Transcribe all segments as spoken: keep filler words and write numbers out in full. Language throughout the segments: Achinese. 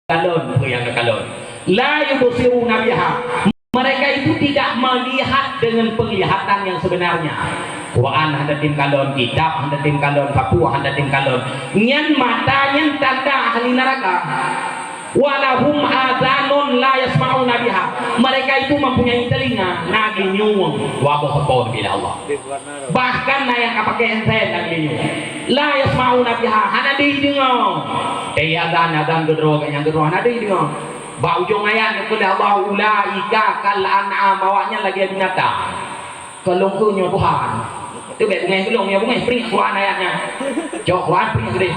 kalon, peue nyang kalon. La yubsiruna biha. Mereka itu tidak melihat dengan penglihatan yang sebenarnya. Quran hana tem kalon, kitab hana tem kalon, sapeue hana tem kalon. Nyan mata nyan tanda ahli neraka. Walahum adhanun la yasma'una biha. Mereka itu mempunyai telinga, na geulinyueng, waboh keuphon bila Allah. Bahkan na nyang ka pakai ensen na geulinyueng. La yasma'una biha, hana dideungoe. Teuh azan, azan geudroe, nyang geudroe hana dideungoe. Bak ujong ayat geukheun lé Allah, "Ulaika kal an'am," awaknyan lagèe binatang. Keu lôn keu nyoe Tuhan. Teuh bèk beungèh keu lôn, nyoe beungèh, prik Quran ayat nyan. Cok Quran prik keudéh.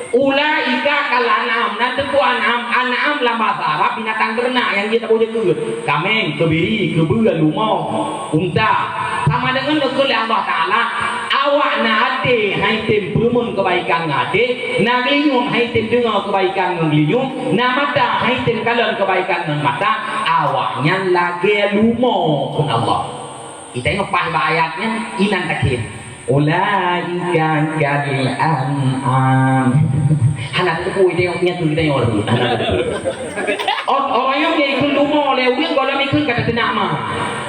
"Ulaika kal an'am," nan teungku an'am, an'am lam bahasa Arab binatang ternak nyang jeuet saboh jeuet. Kaméng, keubiri, keubeue, leumo, unta. Sama deungon geukheun lé Allah Taala, awak na até hai tem peureumeun keubaikan ngon até, na geulinyueng hai tem deungoe keubaikan ngon geulinyueng, na mata hai tem kalon keubaikan ngon mata, awaknyan lagèe leumo, kheun Allah. Ita ingat paih bak ayat nyan, inan takheun. "Ulaika kal an'am." Hana teupeu ita ingat nyan tu ita ingat tu. Hana teupeu. Ot-, orang nyang ikheun leumo lé ureueng gohlom ikheun ka tateunak ma.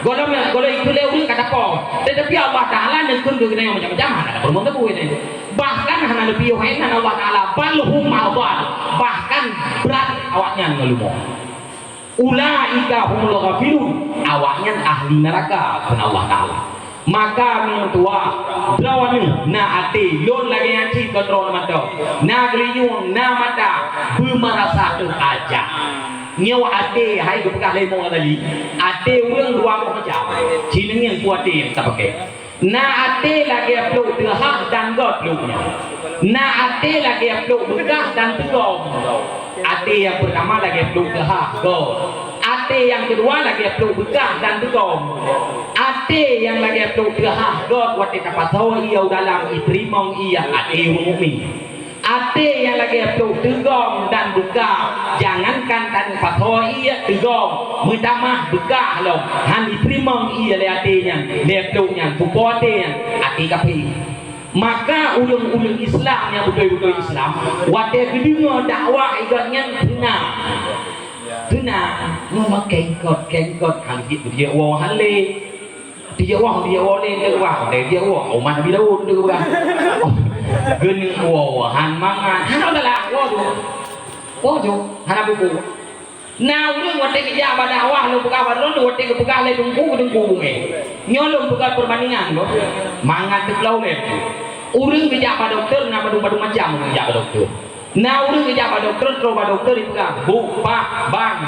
Gohlom, gohlom ikheun lé ureueng ka tapo. Tetapi Allah Taala neukheun keu geutanyoe macam-macam, hana tapeurumoh teupeu ita. Bahkan hana leubeh yoh inan Allah Taala, bal hum adhal. Bahkan brat awaknyan ngon leumo. "Ulaika humul ghafilun," awaknyan ahli neraka, kheun Allah Taala. Maka meunyoe tuha, droeneuh na até, lôn lagèe nyan cit kon droeneuh mantong. Na geulinyueng, na mata, beumeurasa teuh aja. Nyoe até hai geupeugah lé Imam Ghazali, até ureueng dua boh macam. Sineungieng peue até nyang tapaké. Na até lagèe plôk teuhah dan göt plôk nyan. Na até lagèe plôk beukah dan teugom. Até nyang peurtama lagèe plôk teuhah, göt. Até nyang keudua lagèe plôk beukah dan teugom. Até nyang lagèe plôk teuhah, göt, watèe tapasoe ie u dalam, iteurimong ie, até ureueng mukmin. Até nyang lagèe plôk teugom dan beukah, jangankan taneuk pasoe ie teugom, meutamah beukah lom, han jiteurimong ie lé até nyan, lé plôk nyan, pupo até nyan, até kafé. Maka ureueng-ureueng Islam nyang beutôi-beutôi Islam, watèe geudeungoe dakwah gobnyan teunang. Teunang, nyoe meukeungkot-keungkot, han jeuet beudiek woe han lé. Dijak wah, dijak wah lé, dijak wah. Dijak wah, umat Nabi Daud tu peugah. Geuneuk wah, han mangat. Hana galak, wah tu. Wah tu, hana buku. Na ureueng watèe geujak bak dakwah, lôn peugah bak droeneuh, watèe geupeugah lé teungku, teungku bungé. Nyoe lôn peugah peubandingan, boh. Mangat teukeulao lé. Ureueng geujak bak dokto, na padum-padum macam ureueng jak bak dokto. Na ureueng geujak bak dokto, trok bak dokto jipeugah, "Bu, Pak, Bang,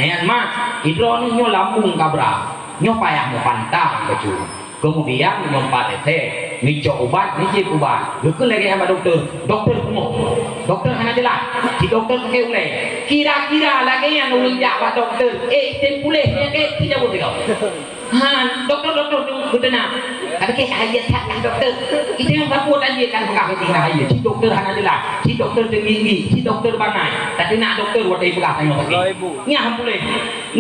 nyan mak, droeneuh nyoe lambung ka brat, nyoe payah meupantang bacut." Keumudian nyoe pat resep, neucok ubat, neujieb ubat. Geukheun lagèe nyan bak dokto, dokto pungoh. Dokto hana jeulaih, si dokto sakét ulèe. Kira-kira lagèe nyan ureueng jak bak dokto, ék tem puléh peunyakét, si jaweub sidroe. Han, dokto-dokto tu beuteunak. Tapi keu hayeu that lah dokto. Itu nyang bacut aja kan peugah keu tinggai hayeu. Cit dokto hana jeulaih, cit dokto teunggigi, cit dokto bangai. Tateunak dokto watèe peugah tanyoe sakét. Nyan han puléh.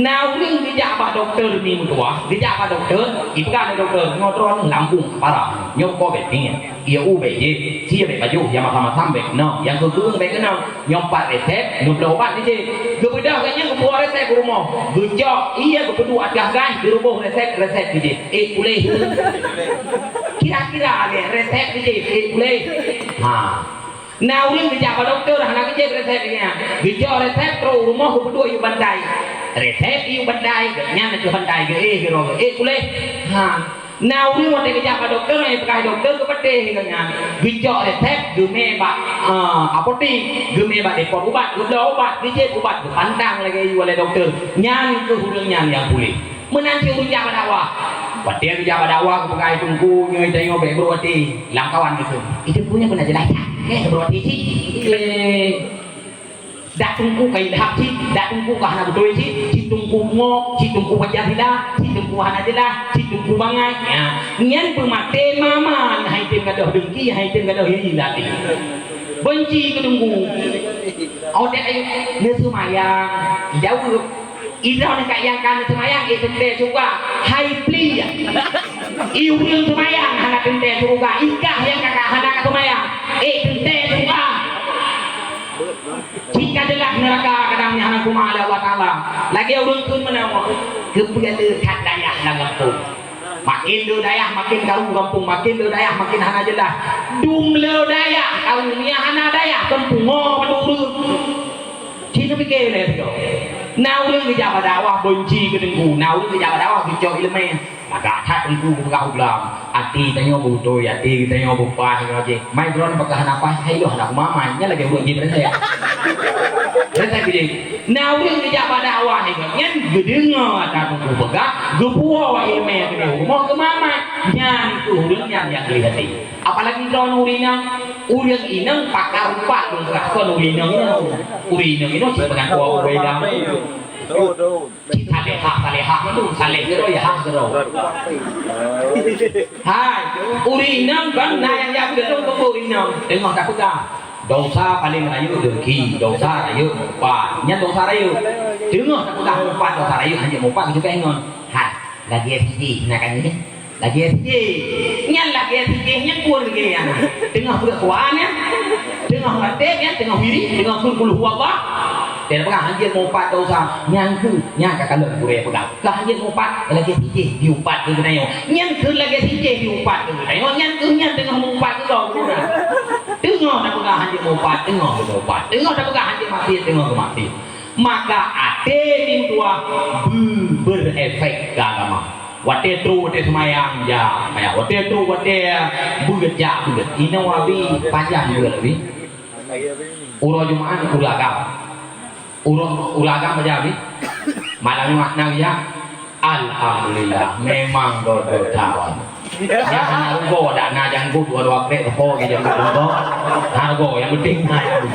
Na ureueng geujak bak dokto ni meutuah, geujak bak dokto, ipeugah lé dokto, "Nyoe droeneuh lambung parah. Nyoe ko bèk pingin." Ie u bèk jieb, sie bèk pajoh, nyang masam-masam bèk keunong, nyang keu-keueng bèk keunong. Nyoe pat resep, nyoe bloe ubat jieb. Geubeudôh gobnyan geupuwoe resep u rumoh. Geucok ie geupeuduek ateueh gas, geuruboh resep, resep jieb. Ék puléh. Kira-kira lé resep jieb, ék puléh. Ha. Na ureueng geujak bak dokto hana geujieb resep nyan. Geucok resep trok u rumoh geupeuduek yub bantai. Resep yub bantai, gobnyan ateueh bantai geuéh, geuroe geuéh, ék puléh. Ha. Na ureueng watèe geujak bak dokto, nyang peugah dokto geupatéh gobnyan. Geucok resep, geumè bak, eh, apotek, geumè bak depot ubat, geubloe ubat, geujieb ubat, geupantang lagèe yue lé dokto. Nyan keuh ureueng nyan nyang puléh. Meunan cit ureueng jak bak dakwah. Watèe geujak bak dakwah, geupeugah, "Teungku, nyoe tanyoe bèk brôk até." Lam kawan geukheun, "Itu punya pernah jelas tak? Eh, brôk até cit." Eh. Dak teungku ka ilham cit, dak teungku ka hana beutôi cit, cit teungku pungo, cit teungku pancasila, cit teungku hana jeulaih, cit teungku bangai. Nyan, nyan peumaté maman, han tem gadôh dengki, han tem gadôh iri lam até. Benci keu teungku. Awak teuka neuseumayang, jaweueb. Idroe nyoe ka nyang ka neuseumayang, ék teuntèe syeuruga, hai pli. I ureueng seumayang hana teuntèe syeuruga, i kah nyang ka, ka hana ka seumayang, ék teuntèe syeuruga. Cit ka jeulaih neuraka kadang Teuma lé Allah Taala, lagèe ureueng kheun meunan, keupeue le that dayah lam gampông. Makin le dayah makin karu gampông, makin le dayah makin hana jeulaih. Dum le dayah karu, nyang hana dayah teumpungo mandum ureueng. Ci neupike lé sigoe. Na ureueng geujak bak dakwah beunci keu teungku, na ureueng geujak bak dakwah geucok ileumèe. Lagak that teungku geupeugah u glam. Até tanyoe beutôi, até tanyoe beupaih ngon jih. Mai droeneuh bak hana paih, hai lôn hana kumamat. Nyan lagèe ureueng jih beureuntèe. Beureuntèe keu jih. Na ureueng geujak bak dakwah nyan, geudeungoe ata teungku peugah, geupuwoe ileumèe keu rumoh geumamat. Nyan keuh ureueng nyan nyang gleh até. Apalagi droeneuh ureueng inong, ureueng inong pakar upat lôn peugah kon ureueng inong nyoe. Ureueng inong nyoe cit peungaku Abu Ubaidah. Cit saleh hak, saleh hak tu, saleh keudroe, ya hak keudroe. Hai, ureueng inong kan na nyang jak beutôi keu ureueng inong. Teungoh tapeugah, dosa paleng rayeuk dengki, dosa rayeuk meupat. Nyan dosa rayeuk. Teungoh tapeugah meupat dosa rayeuk, hanjeuet meupat, geujok inong. Hai, lagèe sijih na kan nyan. Lagèe sijih. Nyan lagèe sijih nyan pun lagèe nyan. Teungoh peuet Quran nyan. Teungoh rateb nyan, teungoh wirid, teungoh kul huwallah. Dia peugah hanjeuet meupat dosa. Nyan keuh, nyan ka kalon gurèe peugah. Ka hanjeuet meupat, lagèe sijih diupat keu geutanyoe. Nyan keuh lagèe sijih diupat keu geutanyoe. Nyan keuh nyan teungoh meupat keu droe. Teungoh tapeugah hanjeuet meupat, teungoh meupat. Teungoh tapeugah hanjeuet maksiet, teungoh meumaksiet. Maka até meutuah beu-, berefek keu agama. Watèe trok watèe seumayang, jak seumayang. Watèe trok watèe beuet, jak beuet. Inoe abi pajan beuet abi. Uroe Jumat uroe agam. Uroe, uroe agam pajan abi. Malam Jumat na geujak. Alhamdulillah, memang gob-gob that. Nyang hana rugoe dak na janggut dua-dua krek teupo di janggut rugoe. Hana rugoe, nyang penting na nyang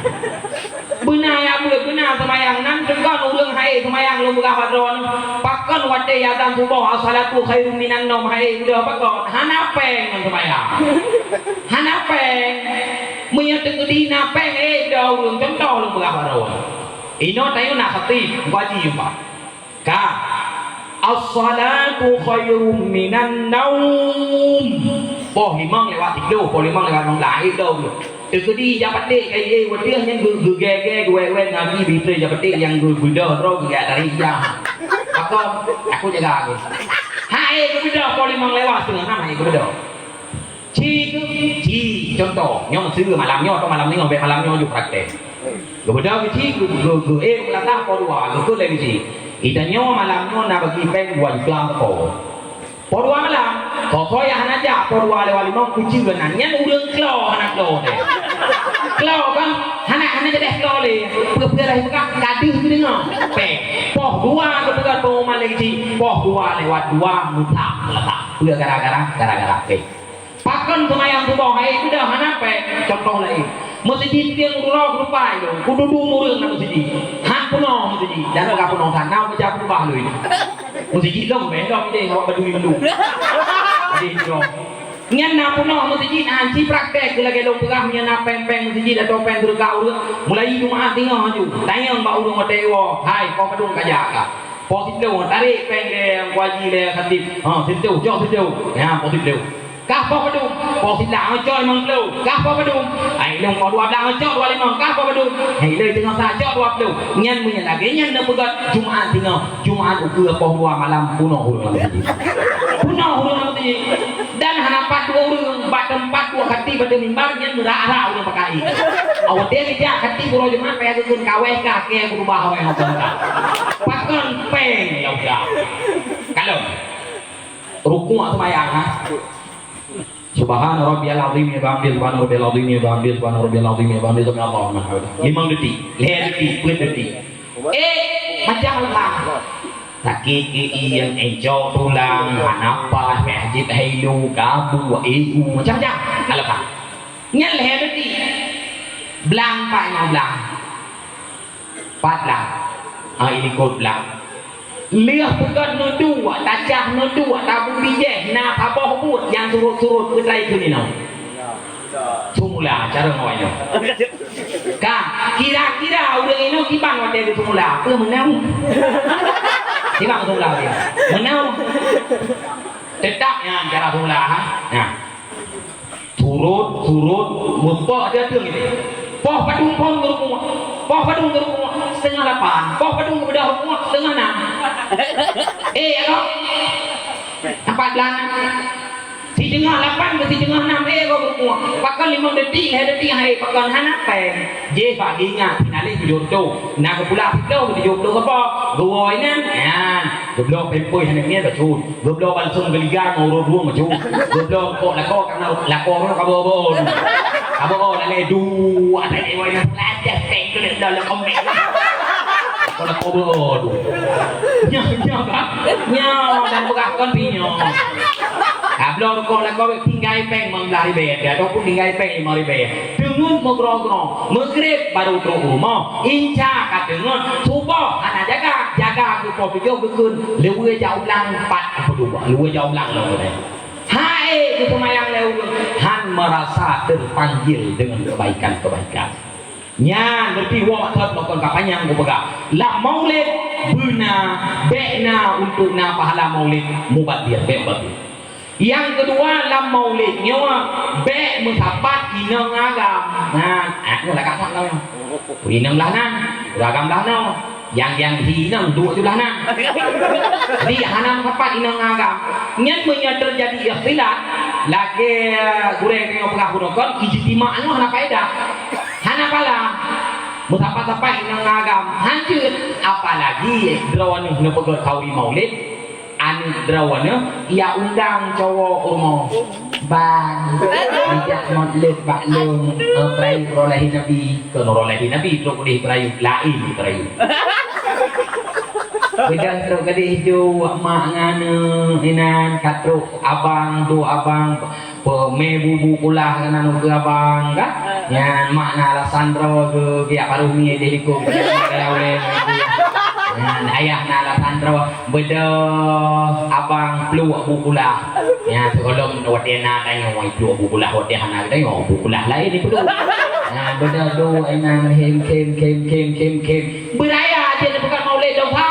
beuna nyang beuet, beuna seumayang. Nan teugon ureueng hai seumayang lôn peugah bak droeneuh. Pakon watèe azan suboh, "As-salatu khairum minan naum," hai beudôh pakon? Hana pèng ngon seumayang. Hana pèng. Meunyoe teukeudi na pèng, eh, beudôh ureueng, cuntoh lôn peugah bak droeneuh. Inoe tanyoe na khatib, meukaji umpama. Ka. As-salatu khairum minan naum. Poh limong lewat tiga puluh, poh limong lewat lima belas, hai lom. Teukeudi jak paték ka ié watèe nyan geu-, geugèe-gèe, geuwèe-wèe, nabi bitré jak paték nyang geu-, geubeudôh droe geugèe tarék ijah. Pakon, aku jaga aku. Hai geubeudôh poh limong lewat teungoh nam hai geubeudôh. Ci keuh, ci, cuntoh, nyoe meuseue malam nyoe atau malam nyoe, bèk malam nyoe ju praktek. Geubeudôh geuci, geu-, geu-, geu-, eh, geulatah poh dua, geukheun lé geuci. Geutanyoe malam nyoe na bagi pèng dua juta teuko. Poh dua malam, soe-soe nyang hana jak poh dua lewat limong kuci keunan, nyan ureueng klo hana klo teuh. Klo kan, hana, hana jadeh klo lé. Peue-peue lagèe peugah, ka deuh geudeungoe. Pèng. Poh dua geupeugah pengumuman lé geuci, poh dua lewat dua meutak, meuletak. Peue gara-gara, gara-gara pèng. Pakon seumayang suboh hai beudôh hana pèng? Cuntoh laén, meuseujid tieng uroe keutupat lôn, kududu ureueng lam meuseujid. Han peunoh meuseujid, dan peugah peunoh that na baca khutbah lôn. Meuseujid lôn bèk lôn idéh awak badui mandum. Idéh droe. Nyan na peunoh meuseujid, han ci praktek keu lagèe lôn peugah, nyan na pèng-pèng meuseujid atau pèng seudeukah ureueng. Mulai Jumat singoh aju, tanyong bak ureueng watèe woe, "Hai, poh padum ka jak ka?" "Poh siplôh." Tarék pèng lé Teungku Haji, lé khatib. "Ha, siplôh, cok siplôh." Nyan poh siplôh. Kah poh padum? Poh siblaih, cok limong plôh. Kah poh padum? Hai lôn poh dua blaih, cok dua limong. Kah poh padum? Hai lôn teungoh sa, cok dua plôh. Nyan meunyoe lagèe nyan neupeugöt Jumat singoh, Jumat ukeue poh dua malam peunoh ureueng lam meuseujid. Peunoh ureueng lam meuseujid. Dan hana pat dua ureueng bak teumpat dua khatib bak mimbar nyan meurak-rak ureueng pakai. Awak dia bijak khatib uroe Jumat payah geukheun kaweh kah keu khutbah awai hana. Pakon pèng ya udah. Kalau rukuk seumayang ha. Subhana rabbiyal azim ya bihamdi, subhana rabbiyal azim ya bihamdi, subhana rabbiyal azim ya bihamdi, sami Allahu liman hamidah. Limong detik, lhèe detik, peuet detik. Eh, macam leupah. Sakét keuieng, encok tulang, hana paih, payah jép hailu, gabu, ieu, macam-macam. Leupah. Nyan lhèe detik. Blang pat nyoe blang. Pat blang. Ah, ilikot blang. Lheueh peugöt neuduek, tacah neuduek, tabu bijèh, na saboh buet nyang surot-surot peutai keu ninoe. Seumula cara ngoe nyoe. Ka, kira-kira ureueng inong kiban watèe geuseumula, peue meunan? Kiban seumula dia. Meunan. Teutap nyan cara seumula, ha? Nah. Surot, surot, meupoh ada tu gitu. Poh padum phôn geurukuk. Poh padum geurukuk. Setengah lapan. Boh padum geubeudôh rumoh setengah nam. Eh, ya kah? Nampak blang. Siteungoh lapan keu siteungoh nam, eh, gob rumoh. Pakon limong detik, lhèe detik hai, pakon hana péng. Jih bak ingat, hana lé tujoh ploh. Na geupula siplôh, tujoh ploh keupoh. Geuwoe nyan, nyan. Geubloe pampers hana ngieng bacut. Geubloe balsam geuligang ngon ureueng-ureueng bacut. Geubloe kok lakoe karena lakoe ngon kaboe-boe. Kaboe lalè dua, atai dewa nyan. Lajah péng tu lé, dah lé komen. Kok lakoe boe tu. Nyoe, nyoe kan? Nyoe dan peugah kon pi nyoe. Ka bloe rukok lakoe tinggai péng limong blah ribèe, ataupun tinggai péng limong ribèe. Teungeut meugroe-groe, meugreb baru trok u rumoh. Inca ka teungeut, suboh hana jaga, jaga keu poh tujoh geukheun, lewue jak u blang pat, lewue jak u blang lom. Hai, geuseumayang lé ureueng, han merasa terpanggil dengan kebaikan-kebaikan. Nyan, berarti woe that meukeun ka panyang kupeugah. Lam Maulid beuna, bèk na untuk na pahala Maulid mubazir, bèk mubazir. Nyang keudua, lam Maulid nyoe bèk meusapat inong agam. Nah, ah, nyoe lagak that nyoe. Inong blah na, agam blah na. Nyang, nyang hi inong duek ju blah na. Jadi hana meusapat inong agam. Nyan meunyoe teujadi ikhtilat, lagèe gurèe tanyoe peugah bunoe kon, ijtima nyoe hana faedah. Hana pahala. Meusapat-sapat inong agam, hanjeuet. Apalagi droeneuh neupeugöt khauri Maulid, aneuk droeneuh ya undang cowok u rumoh. Bang, dijak Maulid bak lôn, eh, peurayeuk uroe lahé Nabi. Kon uroe lahé Nabi trok keudéh peurayeuk, laén peurayeuk. Beudôh trok keudéh ju mak ngon aneuk inan, ka trok abang, dua abang, Peumè bu-bu kulah keunan ukeue abang, kan? Nyan mak na alasan droe keu geujak barô mie di likôt, geujak gaya ulèe. Nyan ayah na alasan droe, beudôh abang pluek bu kulah. Nyan sigohlom watèe na tanyoe pluek bu kulah, watèe hana tanyoe bu kulah laén jipluek. Nyan beudôh duek inan khém, khém, khém, khém, khém, khém. Beuraya jeuet neupeugah Maulid dosa.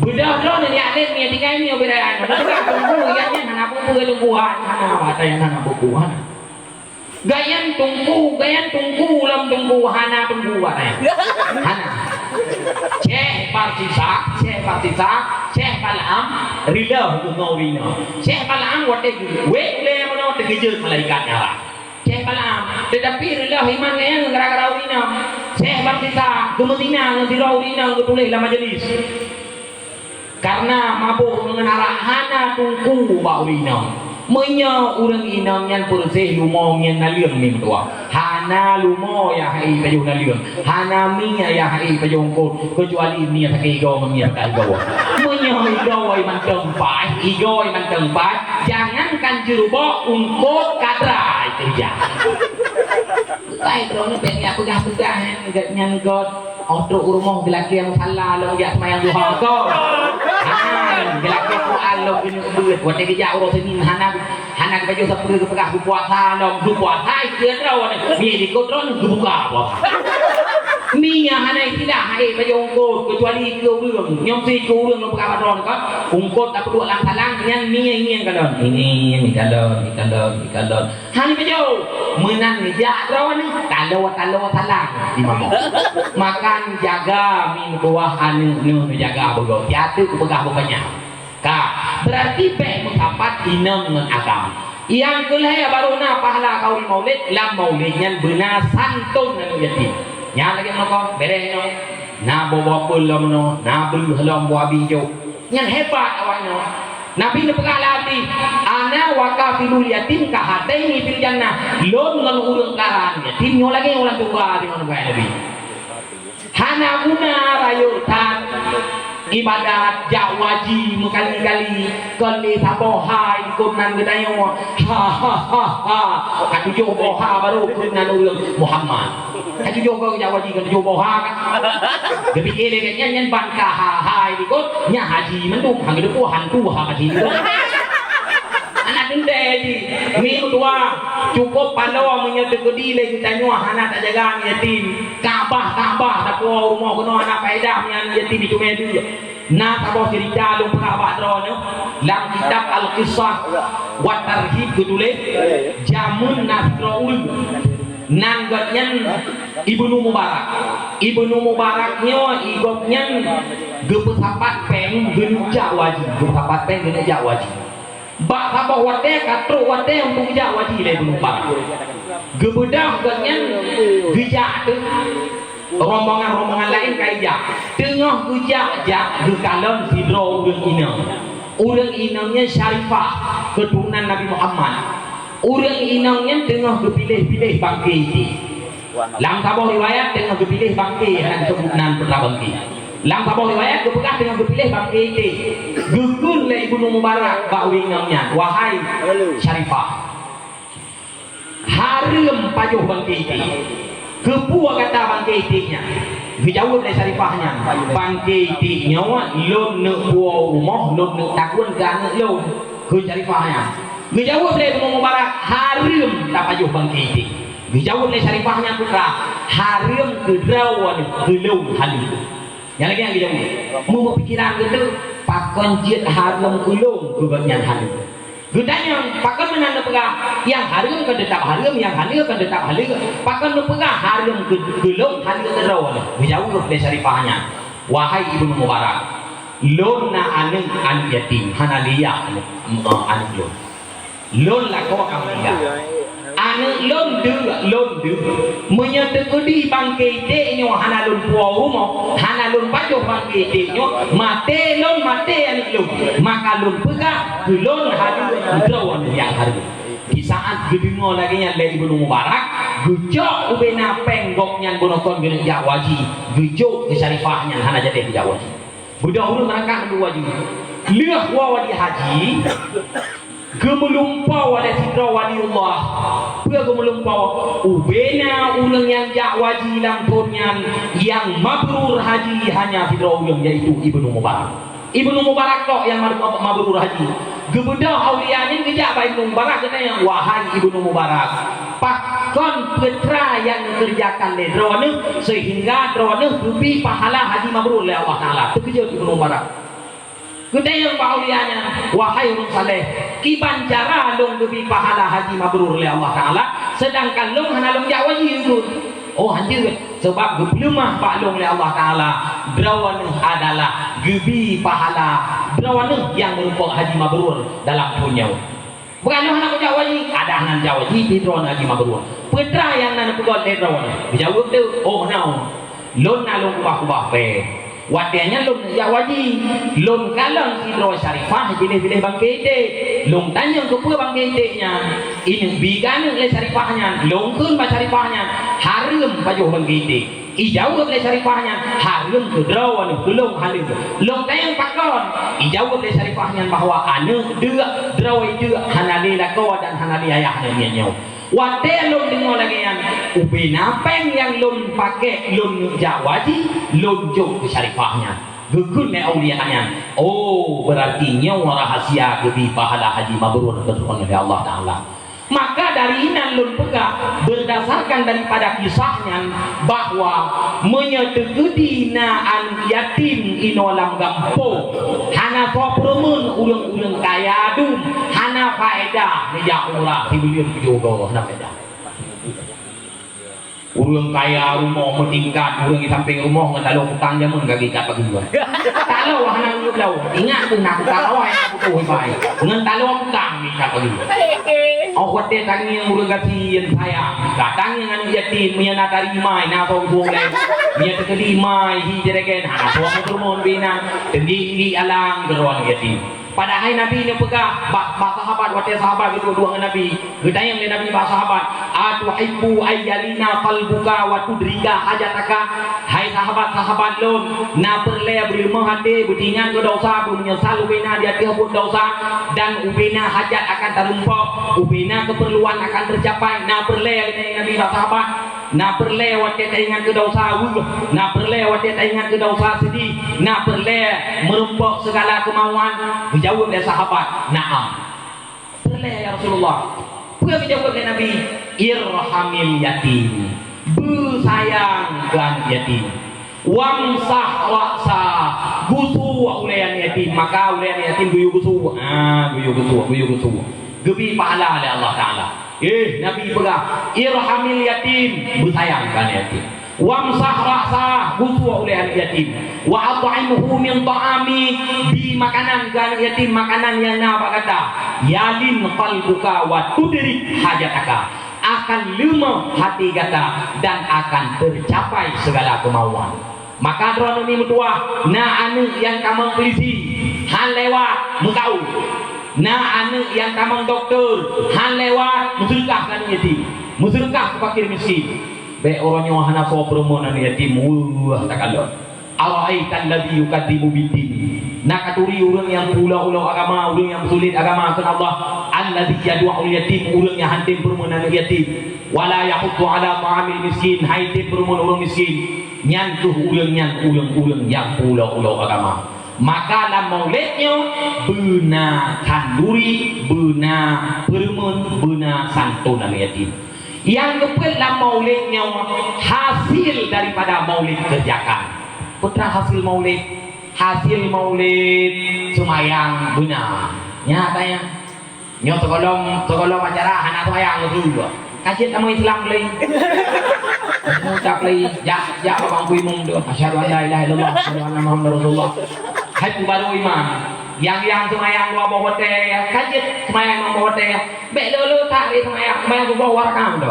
Beudôh droeneuh nyak lét ngieng tinggai mie ubit ayah nyoe. Tapi kan teungku, nyan hana peue-peue teungku, hana, hana, hana. Gobnyan teungku, gobnyan teungku lom teungku, hana teungku, hana. Hana. Syekh Barsisa, Syekh Barsisa, Syekh Balaam, rila deungoe ureueng inong. Syekh Balaam watèe geuwèt ulèe meunoe teukeujot malaikat nyan. Syekh Balaam, teutapi reuloh iman gobnyan gara-gara ureueng inong. Syekh Barsisa geumeuzina ngon sidroe ureueng inong geutuléh lam majelis. Kareuna mabök ngon arak hana teungku bak ureueng inong. Meunyoe ureueng inong nyan peureuseh lumo ngieng naleueng mi meutuah. Hana lumo nyang hai pajoh naleueng. Hana mie nyang hai pajoh eungkôt, keucuali mie sakét igoe ngon mie sakét igoe. Meunyoe igoe mantong paih, igoe mantong paih, jangankan jeurubok, eungkôt ka drai keurija. Lai droeneuh bèk jak peugah-peugah nyan, gét nyan göt. Oh trok u rumoh geulakèe musala lom jak seumayang duha ko. Ha, geulakèe Quran lom keuneuk beuet. Watèe geujak uroe Senin hana Hana geupajoh sapeue geupeugah geupuasa lom, geupuasa ikeu droeneuh. Mie likôt droeneuh geubuka puasa. Mie nyang hana istilah hai pajoh eungkôt, keucuali ikeu ureueng. Nyoe meusti ikeu ureueng lôn peugah bak droeneuh kan. Eungkôt tapeuduek lam salang, nyan mie ngieng kalon. Ngieng kalon, kalon, kalon. Hana ipajoh. Meunan jak droeneuh, talo-talo salang. Imam. Makan jaga mie meutuah aneuk neuh neujaga beugöt. Siat teuk geupeugah beupanyang. Ka, beurati bèk meusapat inong ngon agam. Nyang keulhèe barô na pahala khauri maulid, lam maulid nyan beuna santôn aneuk yatim. Nyan lagèe meunoe, bèrèh nyoe. Na boh-boh peue lom nyoe, na breuh lom boh abi jok. Nyan hebat awak nyoe. Nabi neupeugah lam hadis, "Ana wa kafilul yatim kahataini fil jannah." Lôn ngon ureueng kara yatim nyoe lagèe ureueng tuha, di mana Nabi. Hana guna rayeuk that ibadat, jak haji meukali-kali, kon lé saboh hai dikon nan geutanyoe. Ha, ha, ha, ha. Ka tujoh boh ha baru keunan ureueng Muhammad. Ka tujoh boh jak haji, ka tujoh boh ha kan. Geupike lé gobnyan nyan ban ka ha hai dikon, nyan haji mandum, han geuteupeue hantu ha haji dikon. Aneuk teuntèe jih, mi meutuah, cukôp paloe meunyoe teukeudi lé geutanyoe hana tajaga aneuk yatim. Ka'bah, Ka'bah tapuwoe rumoh keunoe hana faedah meunyoe aneuk yatim jiteumèe deuek. Na saboh ceurita lôn peugah bak droeneuh lam kitab Al-Qisas wa Tarhib geutuléh, jameun na sidroe ureueng. Nan gobnyan Ibnu Mubarak. Ibnu Mubarak nyoe i gobnyan geupeusapat péng geuneuk jak u haji, geupeusapat péng geuneuk jak u haji. Bak saboh watée ka trok watée untuk geujak u haji lé Ibnu Mubarak. Geubeudôh gobnyan geujak teuk, rombongan-rombongan laén ka ijak. Teungoh geujak-jak geukalon sidroe ureuëng inong. Ureuëng inong nyan Syarifah, keuturonan Nabi Muhammad. Ureuëng inong nyan teungoh geupiléh-piléh bangke iték. Lam saboh riwayat teungoh geupiléh bangke, hana geuseubut nan putra bangke. Lam saboh riwayat geupeugah teungoh geupiléh bangke iték. Geukheun lé Ibnu Mubarak bak ureuëng inong nyan, "Wahai Syarifah, hareuem pajoh bangke iték." "Keupeue gata bangke iték nyan?" Geujaweueb lé Syarifah nyan, "Bangke iték nyoe lôn neuk puwoe u rumoh, lôn neuk takheun keu aneuëk lôn," kheun Syarifah nyan. Geujaweueb lé Ibnu Mubarak, "Hareuem tapajoh bangke iték." Geujaweueb lé Syarifah nyan putra, "Hareuem keu droeneuh, keu lôn haleue." Nyang lagée nyan geujaweueb. Meupeupikiran geutanyoe, pakon jeuet hareuem keu lôn keu gobnyan haleue? Geutanyong, pakon meunan neupeugah, nyang hareuem kon teutap hareuem, nyang haleue kon teutap haleue? Pakon neupeugah hareuem keu, keu lôn, haleue keu droeneuh? Geujaweueb lé Syarifah nyan, "Wahai Ibnu Mubarak, lôn na aneuëk, aneuëk yatim, hana lé yah aneuëk, aneuëk lôn. Lôn lakoe ka meuninggai. Aneuëk lôn deuk, lôn deuk. Meunyoe teukeudi bangke iték nyoe hana lôn puwoe u rumoh, hana lôn pajoh bangke iték nyoe, maté lôn, maté aneuëk lôn, maka lôn peugah keu lôn haleue, droeneuh nyang hareuem." Di saat geudeungoe lagée nyan lé Ibnu Mubarak, geucok ubena péng gobnyan bunoe kon geuneuk jak u haji, geujok keu Syarifah nyan hana jadi geujak u haji. Beudôh ureuëng meurangkak mandum u haji. Lheueh woe di haji, geumeulumpoe lé sidroe waliullah. Peue geumeulumpoe? Ubena ureuëng nyang jak u haji lam thon nyan nyang mabrur haji hanya sidroe ureuëng, yaitu Ibnu Mubarak. Ibnu Mubarak tok nyang mab-, mabrur haji. Geubeudôh aulia nyan geujak bak Ibnu Mubarak, geutanyong, "Wahai Ibnu Mubarak, pakon peue teuma nyang neukeureujakan lé droeneuh seuhingga droeneuh geubri pahala haji mabrur lé Allah Taala?" Teukeujot Ibnu Mubarak. Geutanyong bak aulia nyan, "Wahai ureuëng saleh, kiban cara lôn geubri pahala haji mabrur lé Allah Taala, seudangkan lôn hana lôn jak u haji?" "Oh, hanjeuet, sabab geupeuleumah bak lôn lé Allah Taala, droeneuh adalah geubri pahala droeneuh nyang meurumpok haji mabrur dalam thon nyoe." "Bukan lôn hana kujak u haji?" "Adak hana jak u haji, tapi droeneuh haji mabrur." "Peue teuma nyang na neupeugét lé droeneuh?" Geujaweueb teuk, "Oh, na, lôn na lôn keubah-keubah péng. Watée nyan lôn jak u haji, lôn kalon sidroe Syarifah piléh-piléh bangke iték. Lôn tanyong keupeue bangke iték nyan. Ineuk bi keu aneuëk lé Syarifah nyan. Lôn kheun bak Syarifah nyan, hareuem pajoh bangke iték." Ijaweueb lé Syarifah nyan, "Hareuem keu droeneuh, keu lôn haleue." Lôn tanyong pakon? Ijaweueb lé Syarifah nyan bahwa aneuëk deuk, droe deuk, hana lé lakoe dan hana lé ayah aneuëk nyan nyoe. Watée lôn deungoe lagée nyan, ubena péng nyang lôn pakék lôn jak u haji, lôn jok keu Syarifah nyan. Geukheun lé aulia nyan, "Oh, beurati nyoe rahsia geubri pahala haji mabrur keu droeneuh lé Allah Taala." Maka dari inan lôn peugah, berdasarkan daripada kisah nyan, bahwa meunyoe teukeudi na aneuëk yatim inoe lam gampông, hana soe peureumeun, ureuëng-ureuëng kaya dum, hana faedah neujak umrah sibuleuen tujoh goe, hana faedah. Ureuëng kaya rumoh meutingkat, ureuëng di sampéng rumoh ngon taloe kutang jameun ka geuikat pageue. Taloe hana ngeubloe, ingat kheueh na kutang awai na putôh ibai. Ngon taloe kutang geuikat pageue. Oh, watée tangieng ureuëng gasien sayang, ka tangieng aneuëk yatim, meunyoe na tari mai, na soe geubueng lé. Meunyoe teukeudi mai, hi jeuregan, hana soe meukeureumeun bina, teunggik-nggik alang keudroe aneuëk yatim. Padahai Nabi neupeugah bak, bak sahabat, watée sahabat geuduek-duek ngon Nabi, geutanyong lé Nabi bak sahabat, "Atuhibbu ayyalina qalbuka wa tudrika hajataka?" Hai sahabat-sahabat lôn, na peureulée beuleumah até, beuingat keu desya, beumeunyeusal ubena di ateueh buet desya, dan ubena hajat akan tarumpok, ubena keupeurluan akan teucapai, na peureulée geutanyong Nabi bak sahabat. Na peureulée watée taingat keu desya weueh, na peureulée watée taingat keu desya seudeh, na peureulée meurumpok sigala keumauan? Geujaweueb lé sahabat, "Na'am." Peureulée, ya Rasulullah. Peue geujaweueb lé Nabi? "Irhamil yatim." Beusayang keu aneuëk yatim. "Wamsah ra'sah." Gusue ulée aneuëk yatim. Maka ulée aneuëk yatim geuyue gusue. Ah, geuyue gusue, geuyue gusue. Geubri pahala lé Allah Taala. Eh, Nabi peugah, "Irhamil yatim," beusayang keu aneuk yatim. "Wamsah ra'sah," gusok ulèe aneuk yatim. "Wa at'imhu min ta'ami," bi makanan keu aneuk yatim, makanan nyang na bak gata. "Yalin qalbuka wa tudrik hajataka," akan leumah hati gata dan akan tercapai segala kemauan. Maka droeneuh meutuah, na aneuk nyang tamong polisi, han lewat meukaul. Na aneuk nyang tamong dokto, han lewat meuseudeukah keu aneuk yatim, meuseudeukah keu fakir miskin. Bèk uroe nyoe hana soe peureumeun aneuk yatim, weueh takalon. "Ara'aital ladzi yukadzibu biddin." Na katuri ureueng nyang peuulo-ulo agama, ureueng nyang peusulet agama keu Allah. "Alladzi yadu'ul yatim," ureueng nyang han tem peureumeun aneuk yatim. "Wa la yahuddu ala ta'amil miskin," han tem peureumeun ureueng miskin. Nyan kheueh ureueng nyan, ureueng-ureueng nyang peuulo-ulo agama. Maka lam Maulid nyoe beuna khanduri, beuna peureumeun, beuna santon aneuk yatim. Nyang keupeuet lam Maulid nyoe hasil daripada Maulid kerjakan. Peue teuma hasil Maulid? Hasil Maulid seumayang beuna. Nyan tanya. Nyoe sigohlom, sigohlom acara hana seumayang tu. Ka jeuet kamoe Islam lé. Kamoe ucap lé, jak, jak bak Teungku Imum tu. "Asyhadu an la ilaha illallah, asyhadu anna Muhammadar Rasulullah." Hai peue baru iman. Nyang, nyang seumayang dua boh watèe, ka jeuet seumayang limong boh watèe. Bèk lé-lé that lé seumayang, seumayang suboh dua rakaat tu.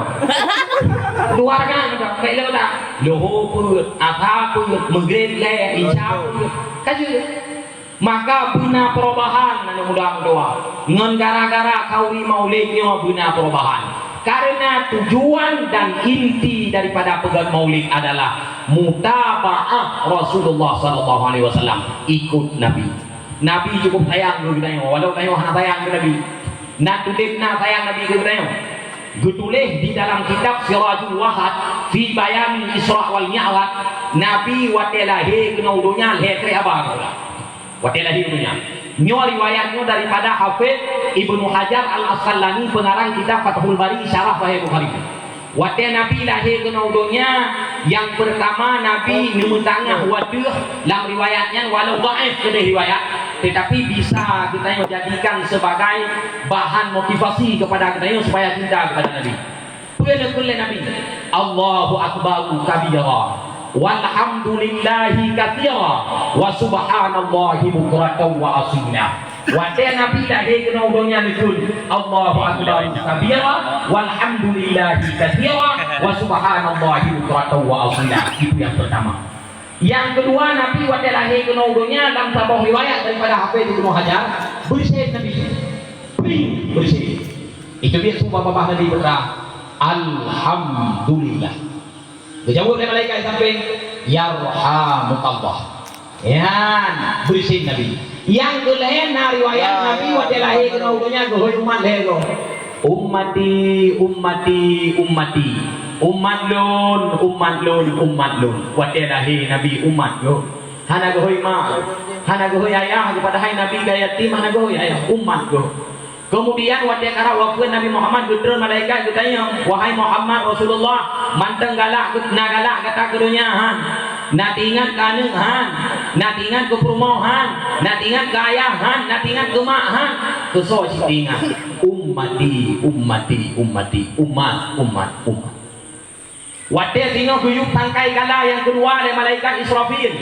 Dua rakaat tu, bèk lé that. Lohô peuet, Asar peuet, Maghrib lhèe, Isya peuet. Ka jeuet. Maka beuna perubahan aneuk muda meutuah. Ngon gara-gara khanduri Maulid nyoe beuna perubahan. Karena tujuan dan inti daripada peugöt Maulid adalah mutaba'ah Rasulullah sallallahu alaihi wasallam, ikut Nabi. Nabi cukup sayang keu geutanyoe, walau tanyoe hana sayang keu Nabi. Na tudeb na sayang Nabi keu geutanyoe. Geutuléh di dalam kitab Sirajul Wahhad fi Bayanil Isra wal Mi'raj, Nabi watèe lahé keunoe donya lhèe trép haba geupeugah. Watèe lahé donya. Nyoe riwayat nyoe daripada Hafidz Ibnu Hajar Al-Asqalani, pengarang kitab Fathul Bari, Syarah Sahih Bukhari. Watèe Nabi lahé keunoe donya, nyang peurtama Nabi neumeutangah watèe, lam riwayat nyan walau dhaif keudeh riwayat, tetapi bisa geutanyoe jadikan sebagai bahan motivasi kepada geutanyoe supaya cinta kepada Nabi. Peue neukheun lé Nabi? "Allahu akbaru kabira, walhamdulillahi katsira, wa subhanallahi bukratan wa asila." Watèe Nabi lahé keunoe donya neukheun, "Allahu akbaru kabira, walhamdulillahi katsira, wa subhanallahi bukratan wa asila." Itu yang pertama. Nyang keudua, Nabi watèe lahé keunoe donya, lam saboh riwayat daripada Hafidz Ibnu Hajar, beureuséh Nabi. Pring, beureuséh. Itu biet su babah Nabi peugah, "Alhamdulillah." Geujaweueb lé malaikat sampéng, "Yarhamukallah." Nyan, beureuséh Nabi. Nyang keulhèe na riwayat Nabi watèe lahé keunoe donya geuhôi umat lhèe goe. "Ummati, ummati, ummati. Umat lôn, umat lôn, umat lôn." Watèe lahé Nabi umat goe. Hana geuhôi ma, hana geuhôi ayah, padahai Nabi ka yatim hana geuhôi ayah, umat goe. Keumudian watèe karab wafeuet Nabi Muhammad geutreun malaikat geutanyong, "Wahai Muhammad Rasulullah, mantong galak na galak gata keu donya han? Na teuingat keu aneuk han? Na teuingat keu peurumoh han? Na teuingat keu ayah han? Na teuingat keu mak han?" Keu soe cit teuingat? "Ummati, ummati, ummati, umat, umat, umat." Watèe singoh geuyueb sangkai kala nyang keudua lé malaikat Israfil.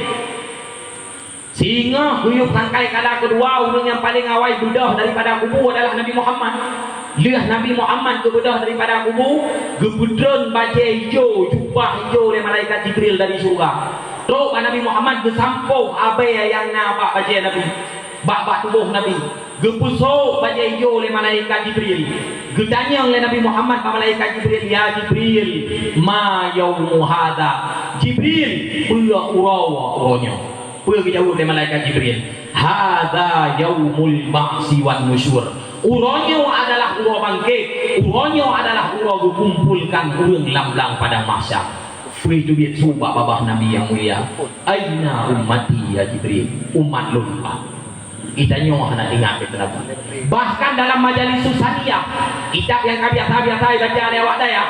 Singoh geuyueb sangkai kala keudua, ureueng nyang paleng awai beudôh daripada kubu adalah Nabi Muhammad. Lheueh Nabi Muhammad geubeudôh daripada kubu, geupeutreun bajèe ijo, jubah ijo lé malaikat Jibril dari syeuruga. Trok bak Nabi Muhammad geusampôh abèe nyang na bak bajèe Nabi, bak, bak tuboh Nabi. Geupeusôk bajèe ijo lé malaikat Jibril. Geutanyong lé Nabi Muhammad bak malaikat Jibril, "Ya Jibril, ma yaumu hadza?" "Jibril, peue uroe, uroe nyoe?" Peue geujaweueb lé malaikat Jibril? "Hadza yaumul ba'si wan nusyur." Uroe nyoe adalah uroe bangkét, uroe nyoe adalah uroe geukumpolkan ureueng lam blang padang mahsyar. Peue teubiet su bak babah Nabi nyang mulia, "Aina ummati ya Jibril?" Umat lôn pat? Geutanyoe hana ingat keu Nabi. Bahkan dalam Majalis Susaniyah, kitab nyang ka biasa-biasa ibaca lé awak dayah,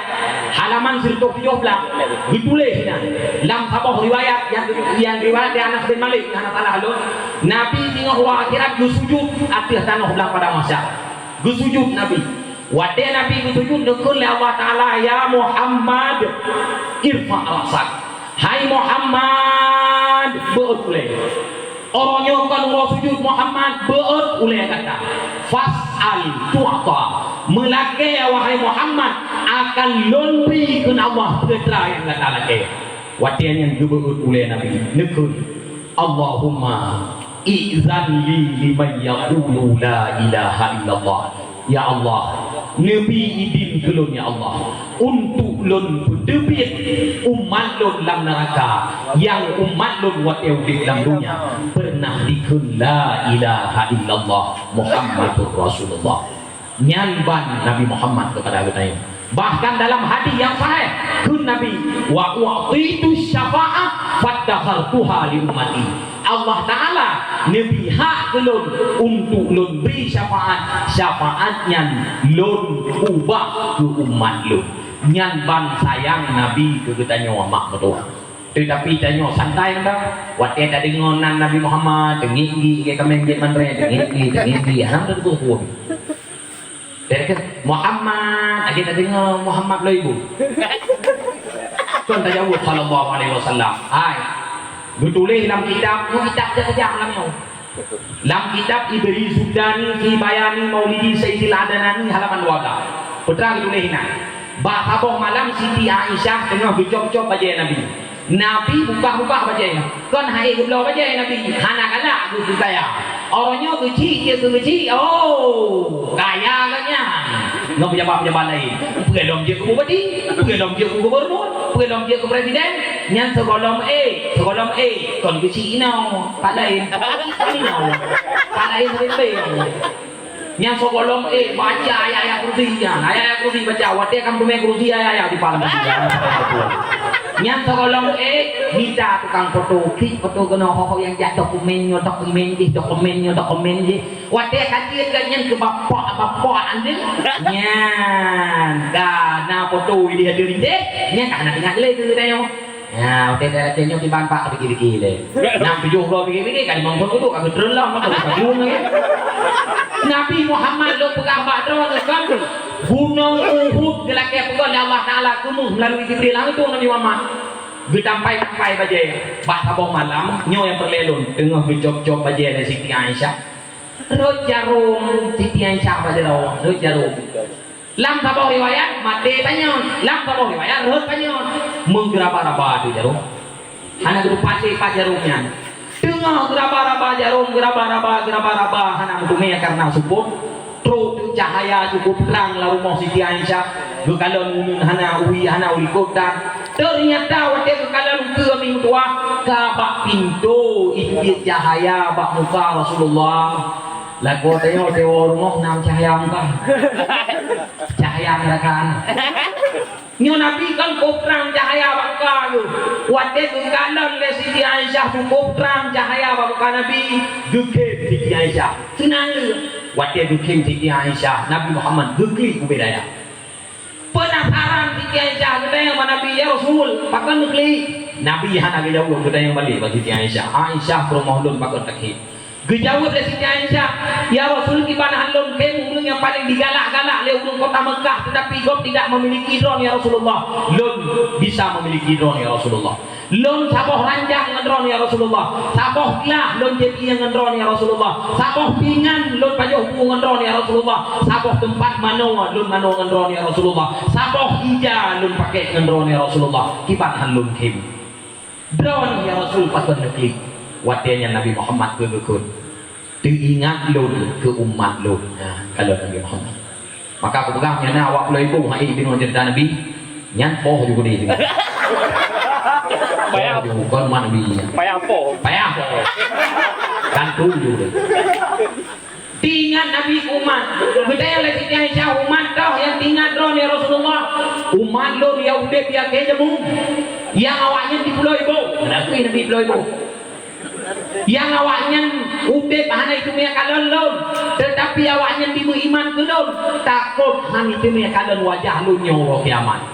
halaman sireutoh tujoh blah, geutuléh inan, lam saboh riwayat nyang, nyang riwayat lé Anas bin Malik, hana salah lôn, Nabi singoh uroe akhirat geusujut ateueh tanoh blang padang mahsyar. Geusujut Nabi. Watée Nabi geusujut, neukheun lé Allah Taala, "Ya Muhammad, irfa' ra'sak." Hai Muhammad, beuet ulée. Uroe nyoe kon uroe sujut Muhammad, beuet ulée gata. "Fas'al tu'ta." Meulakée, wahai Muhammad, akan lôn bri kheun Allah peue nyang gata lakée. Watée nyan geubeuet ulée Nabi, neukheun, "Allahumma izan li liman yaqulu la ilaha illallah." Ya Allah, neubri idin keu lôn, ya Allah, untuk lôn peuteubiet umat lôn lam neuraka, nyang umat lôn watée udeb lam donya pernah dikheun la ilaha illallah Muhammadur Rasulullah. Nyan ban Nabi Muhammad keupada geutanyoe. Bahkan dalam hadis nyang sahih, kheun Nabi, "Wa u'titu syafa'ah fadakhartuha li ummati." Allah Taala neubri hak keu lôn untuk lôn bri syafaat, syafaat nyan lôn ubah keu umat lôn. Nyan ban sayang Nabi keu geutanyoe, mak meutuah. Teutapi tanyoe santai mantong. Watée tadeungoe nan Nabi Muhammad, teungiek-ngiek lé kaméng jeuet mandré, teungiek-ngiek, teungiek-ngiek, hana meuteupue-pue. Teuka, "Muhammad," lagée tadeungoe Muhammad lom ibu. Kon tajaweueb sallallahu alaihi wasallam. Hai, geutuléh lam kitab, nyoe kitab jak-jak lam nyoe. Lam kitab Ibri Sudani fi Bayani Maulidi Sayyidil Adnani halaman dua belas. Peue geutuléh inan. Bak saboh malam Siti Aisyah teungoh geucop-cop bajée Nabi. Nabi bukah-bukah bajée nyan. Kon han ék geubloe bajée Nabi. Hana galak geupeukaya. Uroe nyoe geuchik jeuet keu geuchik. Oh, kaya geuh nyan. Ngon peujabat-peujabat laén. Peue lom jeuet keu bupati, peue lom jeuet keu gubernur, peue lom jeuet keu presiden. Nyan sigohlom ék, sigohlom ék. Kon geuchik inoe. Pat laén. Inoe. Pat laén sabe-sabe. Nyang sigohlom ék baca ayat-ayat kursi nyan. Ayat-ayat kursi baca, watée ka meuteumé kursi ayat-ayat di palan. Nyang sigohlom ék mita tukang foto, klik foto keunoe, ho-ho nyang jak dokumen nyoe, dokumen jih, dokumen nyoe, dokumen jih. Watée ka jeuet geuh nyan keu bapak-bapak aneuëk. Nyan, ka na foto di ateueh rindeh, nyan ka hana teuingat lé keu geutanyoe. Ya, watée lagée nyoe kiban pak pike-pike lé. Nam tujoh droe pike-pike, ka limong thon uduk, ka geutreun lom, maka geupajung lagée. Nabi Muhammad lôn peugah bak droeneuh kan, Gunong Uhud geulakée peugah lé Allah Taala keumeuh meulalu Jibril, langsong Nabi Muhammad. Geutampai-tampai bajée, bak saboh malam, nyoe nyang peureulée lôn, teungoh geucop-cop bajée lé Siti Aisyah. Rhot jarom, Siti Aisyah bak jarom, rhot jarom. Lam saboh riwayat, maté panyöt. Lam saboh riwayat, rhot panyöt. Meugeuraba-raba ateueh jarom. Hana geuteupat lé pat jarom nyan. Teungoh geuraba-raba jarom, geuraba-raba, geuraba-raba, hana meuteumé kareuna seupôt. Trok teuk cahya cukup trang lam rumoh Siti Aisyah. Geukalon uneun hana, wie hana, u likot tan. Teunyata watée geukalon ukeue mi meutuah, ka bak pintoe jiteubiet cahya bak muka Rasulullah. Lakoe tanyoe teungoh rumoh nam cahya muka. Cahya neuraka. Nyoe Nabi kan koh trang cahya bak muka geuh. Watée geukalon lé Siti Aisyah beukoh trang cahya bak muka Nabi, geukhem Siti Aisyah. Seunang geuh. Watée geukhem Siti Aisyah, Nabi Muhammad geuklik ubé dayah. Peunasaran Siti Aisyah geutanyong bak Nabi, "Ya Rasul, pakon neuklik?" Nabi hana geujaweueb, geutanyong balek bak Siti Aisyah, "Aisyah, peurumoh lôn, pakon takhem?" Geujaweueb lé Siti Aisyah, "Ya Rasul, kiban han lôn khem ureuëng nyang paleng digalak-galak lé ureuëng kota Meukah, teutapi gob tidak memiliki droeneuh, ya Rasulullah. Lôn bisa memiliki droeneuh, ya Rasulullah. Lôn saboh ranjang ngon droeneuh, ya Rasulullah. Saboh glah lôn jieb ié ngon droeneuh, ya Rasulullah. Saboh pingan lôn pajoh bu ngon droeneuh, ya Rasulullah. Saboh teumpat manoe lôn manoe ngon droeneuh, ya Rasulullah. Saboh ija lôn pakèk ngon droeneuh, ya Rasulullah. Kiban han lôn khem." Droeneuh, ya Rasul, pakon neuklik? Watée nyan Nabi Muhammad keu geukheun, "Teuingat lôn keu umat lôn." Nah, kalon Nabi Muhammad. Maka kupeugah nyan na awak Pulo Iboh hai deungoe ceurita Nabi, nyan poh ju keudeh. Payah. Poh ju, kon umat Nabi nyan. Payah poh. Payah poh. Kan tu ju deh. Teuingat Nabi keu umat. Geutanyong lé Siti Aisyah, "Umat kah nyang teuingat droeneuh, ya Rasulullah?" "Umat lôn nyang udeb di akhé jameun, nyang awaknyan di Pulo Iboh." Meuakui Nabi Pulo Iboh. "Nyang awaknyan udeb hana jiteumé kalon lôn, teutapi awaknyan jimeuiman keu lôn, takot hana jiteumé kalon wajah lôn nyoe uroe kiamat."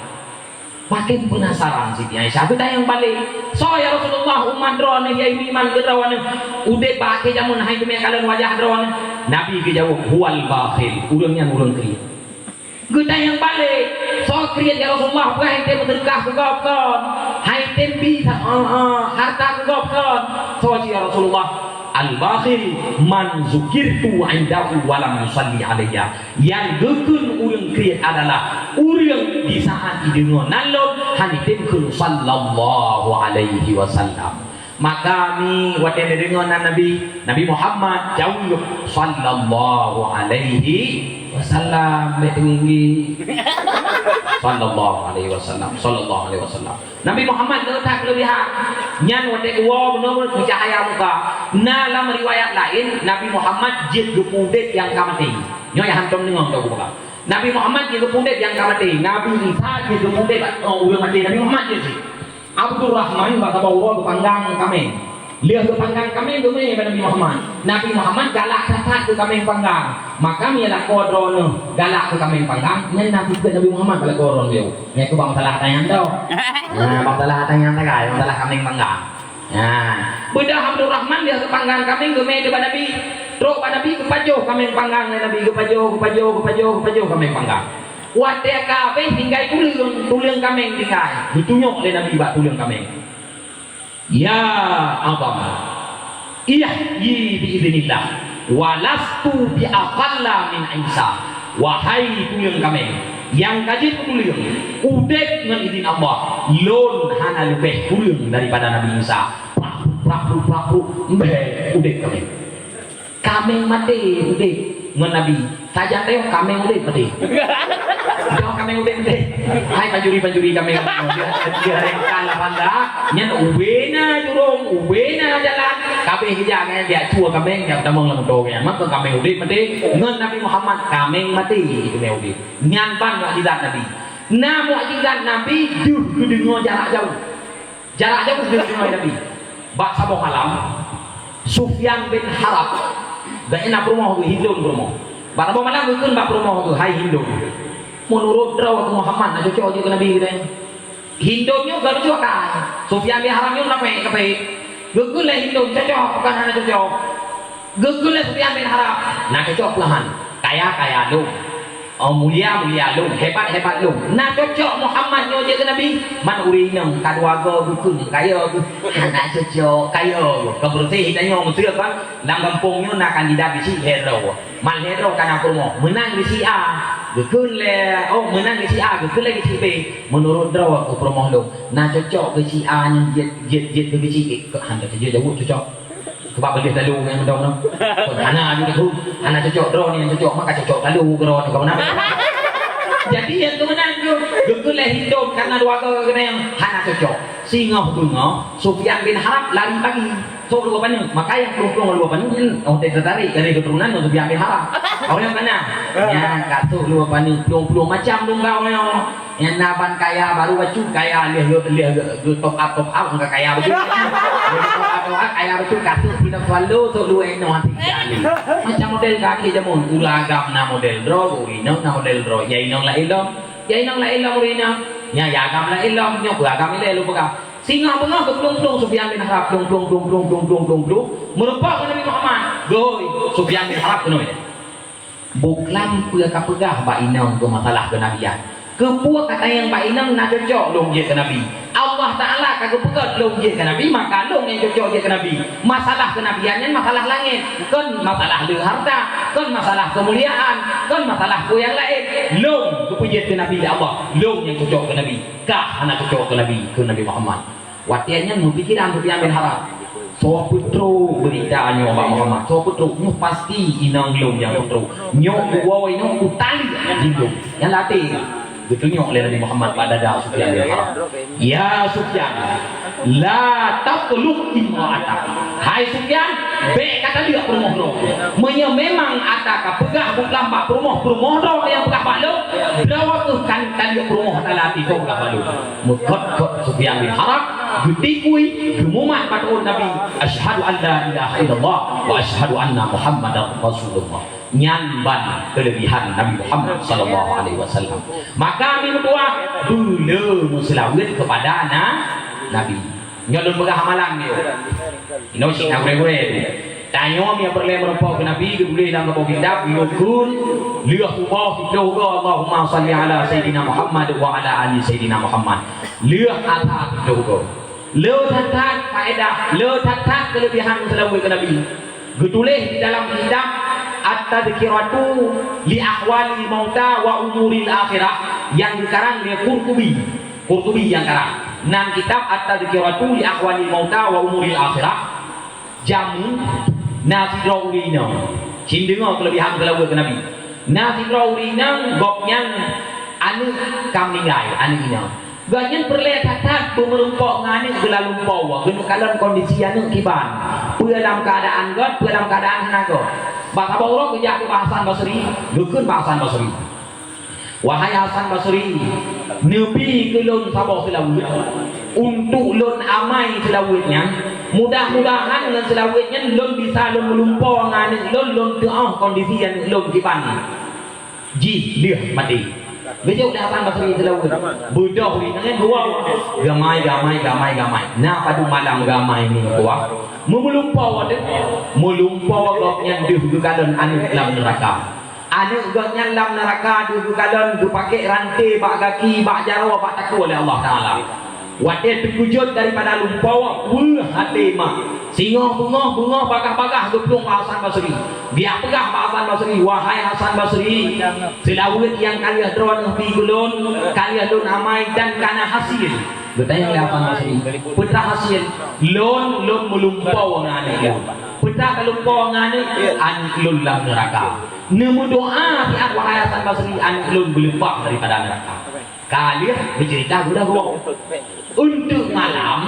Makin peunasaran Siti Aisyah, geutanyong balek, "Soe, ya Rasulullah, umat droeneuh nyang iman keu droeneuh udeb bak akhé jameun hana jiteumé kalon wajah droeneuh?" Nabi geujaweueb, "Huwal bakhil, ureuëng nyan ureuëng kriet." Geutanyong balek, "Soe kriet ya Rasulullah, peue han tem meuseudeukah keu gob kon? Han tem bi sa-, eh, eh, hareuta keu gob kon?" Soe cit ya Rasulullah, "Al-bakhil man zukirtu indahu wa lam yusalli alayya." Nyang geukheun ureuëng kriet adalah ureuëng di saát jideungoe nan lôn hana tem kheun sallallahu alaihi wasallam. Maka mi watée neudeungoe nan Nabi, Nabi Muhammad jaweueb sallallahu alaihi wasallam, bék teunggi. Sallallahu alaihi wasallam, sallallahu alaihi wasallam. Nabi Muhammad na that keuleubihan. Nyan watée geuwoe bunoe meucahya muka. Na lam riwayat laén, Nabi Muhammad jeuet geupeuudeb nyang ka maté. Nyoe nyang hantom deungoe teuh buka. Nabi Muhammad jeuet geupeuudeb nyang ka maté. Nabi Isa jeuet geupeuudeb, oh, ureuëng maté. Nabi Muhammad jeuet cit. Abdurrahman bak saboh uroe geupanggang kaméng. Lheueh geupanggang kaméng geumé bak Nabi Muhammad. Nabi Muhammad galak that-that keu kaméng panggang. Maka mi lakoe droeneuh galak keu kaméng panggang, nyan na peukeue Nabi Muhammad bak lakoe droeneuh. Nyan keuh bak masalah ata nyan teuh. Nah, bak masalah ata nyan teuh, bak masalah kaméng panggang. Nah, beudôh Abdurrahman lheueh geupanggang kaméng geumé deuh bak Nabi. Trok bak Nabi geupajoh kaméng panggang lé Nabi, geupajoh, geupajoh, geupajoh, geupajoh kaméng panggang. Watée ka habéh tinggai tuleueng, tuleueng kaméng tinggai. Geutunyok lé Nabi bak tuleueng kaméng. Ya Adam, ihyi bi idznillah, wa lastu bi aqalla min Isa. Wahai tuleueng kaméng, nyang ka jeuet keu tuleueng, udeb ngon idhin Allah, lôn hana leubeh kureueng daripada Nabi Isa. Prak, prak, prak, prak, mbeh, udeb kaméng. Kaméng maté udeb ngon Nabi. Sajan teuh kaméng udeb maté. Teuh kaméng udeb maté. Hai panjuri-panjuri kaméng. Dia, dia rengkan lah panda. Nyan ubé na jurông, ubé na jalan. Kabéh geujak nyan, jak cue kaméng, jak tamong lam moto nyan. Maka kaméng udeb maté. Ngon Nabi Muhammad kaméng maté, itu kaméng udeb. Nyan ban mukjizat Nabi. Na mukjizat Nabi jeuet geudeungoe jarak jauh. Jarak jauh deungon Nabi. Bak saboh malam, Sufyan bin Harb, gobnyan na peurumoh geuh, hindom peurumoh. Bak saboh malam geukheun bak peurumoh geuh, "Hai hindom, meunurot droe Muhammad na cocok jeuet keu Nabi geutanyoe?" Hindom nyoe ka cocok kan? Sufyan bin Harb nyoe munafék, kafé. Geukheun lé hindom, "Cocok, bukan hana cocok." Geukheun lé Sufyan bin Harb, "Na cocok peue han? Kaya-kaya lôn, oh, mulia-mulia lôn, hebat-hebat lôn. Na cocok Muhammad nyoe jeuet keu Nabi?" Man ureuëng inong ka dua goe geukheun kaya geuh, "Hana cocok, kaya geuh." Ka beureuséh tanyoe meuseuek kan, lam gampông nyoe na kandidat geuchik lhée droe. Man lhée droe ka na peurumoh, meunan geuchik A, geukheun lé, oh, meunan geuchik A, geukheun lé geuchik B. Meunurot droe keu peurumoh lôn, na cocok geuchik A nyan jeuet, jeuet, jeuet keu geuchik B? Keu han cocok, jaweueb cocok. Sebab beudôh talu nyang meudoe nyoe. Kon hana aju tahu, hana cocok droe ni, nyang cocok maka cocok talu droe ni, kawan. Jadi nyang keumeunang tu, geukheun lé hindom karena dua goe keuneuk hana cocok. Singoh beungoh, Sufyan bin Harb lari pagi. Sok luwa paneuk, maka nyang plueng-plueng luwa paneuk nyan, oh, teutarek dari keturunan Sufyan bin Harb. Awak nyang mana? Nyang ka sok luwa paneuk, plueng-plueng macam lungga awak nyoe. Nyang na ban kaya baru bacut kaya lheueh, lheueh, lheueh geu-, top up, top up, ka kaya bacut. Lheueh top up, top up, kaya bacut, ka sok pinah swallow, sok luwa inoe hati kali. Macam model kaki jameun, ureueng agam na model droe, ureueng inong na model droe. Ya inong laén lom, ya inong laén lom ureueng inong. Ya, ya agam laén lom, nyoe peue agam ilée lôn peugah. Singoh beungoh geuplueng-plueng Sufyan bin Harb, plueng, plueng, plueng. Meurumpok ngon Nabi Muhammad. Goi, Sufyan bin Harb keunoe. Buklam peue ka peugah bak inong keu masalah keunabian. Keupeue ka tanyong bak inong na cocok lôn jeuet keu Nabi? Allah Taala ka geupeugét lôn jeuet keu Nabi, maka lôn nyang cocok jeuet keu Nabi. Masalah keunabian nyan masalah langét, kon masalah le hareuta, kon masalah keumuliaan, kon masalah peue nyang laén. Lôn geupeujeuet keu Nabi lé Allah, lôn nyang cocok keu Nabi. Kah hana cocok keu Nabi, keu Nabi Muhammad. Watée nyan meupikiran Sufyan bin Harb, "Soe peutrok beurita nyoe bak Muhammad? Soe peutrok? Nyoe pasti inong lôn nyang peutrok. Nyoe kuwoe nyoe kutali hindom." Nyan lam até geutunyok lé Nabi Muhammad bak dada Sufyan bin Harb, "Ya Sufyan, la tatlub imra'atak." Hai Sufyan, bék ka taleuek peurumoh droe. Meunyoe memang ata ka peugah buklam bak peurumoh, peurumoh droe nyang peugah bak lôn, droe keuh kan taleuek peurumoh ata lam até peugah bak lôn. Meugét-gét Sufyan bin Harb, geutikui, geumumat bak droe Nabi, "Asyhadu an la ilaha illallah wa asyhadu anna Muhammadar Rasulullah." Nyan ban keulebihan Nabi Muhammad sallallahu alaihi wasallam. Maka mi meutuah, beu le meuseulaweuet keupada na-, Nabi. Nyoe lôn peugah amalan nyoe. Inoe cit na gurée-gurée tu. Tanyoe meunyoe peureulée meurumpok keu Nabi, geutuléh lam saboh kitab, geukheun lheueh suboh siplôh goe, "Allahumma shalli ala Sayyidina Muhammad wa ala ali Sayyidina Muhammad." Lheueh asa siplôh goe. Le that-that faedah, le that-that keuleubihan seulaweuet keu Nabi. Geutuléh di dalam kitab At-Tadhkiratu li Ahwalil Mauta wa Umuril Akhirah nyang geukarang lé Qurtubi. Qurtubi nyang karang. Nan kitab At-Tadhkiratu li Ahwalil Mauta wa Umuril Akhirah. Jameun na sidroe ureuëng inong. Cit deungoe keuleubihan seulaweuet keu Nabi. Na sidroe ureuëng inong, gobnyan aneuëk ka meuninggai, aneuëk inong. Gobnyan peureulée that-that beumeurumpok ngon aneuëk geuh lam lumpoe, geuneuk kalon kondisi aneuëk kiban. Peue lam keuadaan gét, peue lam keuadaan hana gét. Bak saboh uroe geujak keu Hasan Basri, geukheun bak Hasan Basri. Wahai Hasan Basri, neubi keu lôn saboh seulaweuet. Untuk lôn amai seulaweuet nyan, mudah-mudahan ngon seulaweuet nyan lôn bisa lôn meulumpoe ngon aneuëk lôn, lôn teuoh kondisi aneuëk lôn kiban jih lheueh maté. Geujok lé Hasan Basri seulaweuet. Beudôh ureuëng nyan dua. Gamai, gamai, gamai, gamai. Na padub malam gamai ngon dua. Meulumpoe watée, meulumpoe gobnyan deuh geukalon aneuëk lam neuraka. Aneuëk gobnyan lam neuraka deuh geukalon, geupakée ranté bak gaki, bak jaroe, bak takue lé Allah Taala. Watée teukeujot daripada lumpoe, weueh até mak. Singoh beungoh, beungoh bagah-bagah geuplueng bak Hasan Basri. Geujak peugah bak Hasan Basri, "Wahai Hasan Basri, seulaweuet nyang ka lheueh droeneuh bi keu lôn, ka lheueh lôn amai dan ka na hasil." Geutanyong lé Hasan Basri, "Peue teuma hasil?" "Lôn, lôn meulumpoe ngon aneuëk lôn." "Peue teuma ka lumpoe ngon aneuëk?" "Aneuëk lôn lam neuraka." Neumeudoá siat wahai Hasan Basri, aneuëk lôn geuleupah daripada neuraka. Ka lheueh geuceurita geudah goe. Eunteuk malam,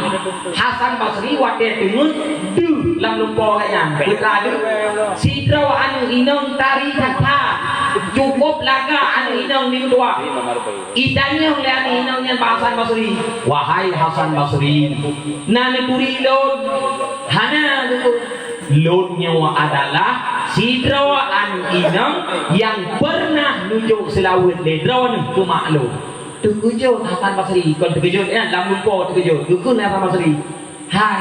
Hasan Basri watée teungeut deuh lam lumpoe nyan. Peue teuma deuh? Sidroe aneuëk inong tari that-that. Cukup lagak aneuëk inong nibak dua. Itanyong lé aneuëk inong nyan bak Hasan Basri, "Wahai Hasan Basri, na neuturi lôn?" "Hana," geukheun. "Lôn nyoe adalah sidroe aneuëk inong nyang peureunah neujok seulaweuet lé droeneuh keu mak lôn." Teukeujot Hasan Basri, kon teukeujot, ya, lam lumpoe teukeujot. Geukheun lé Hasan Basri, "Hai,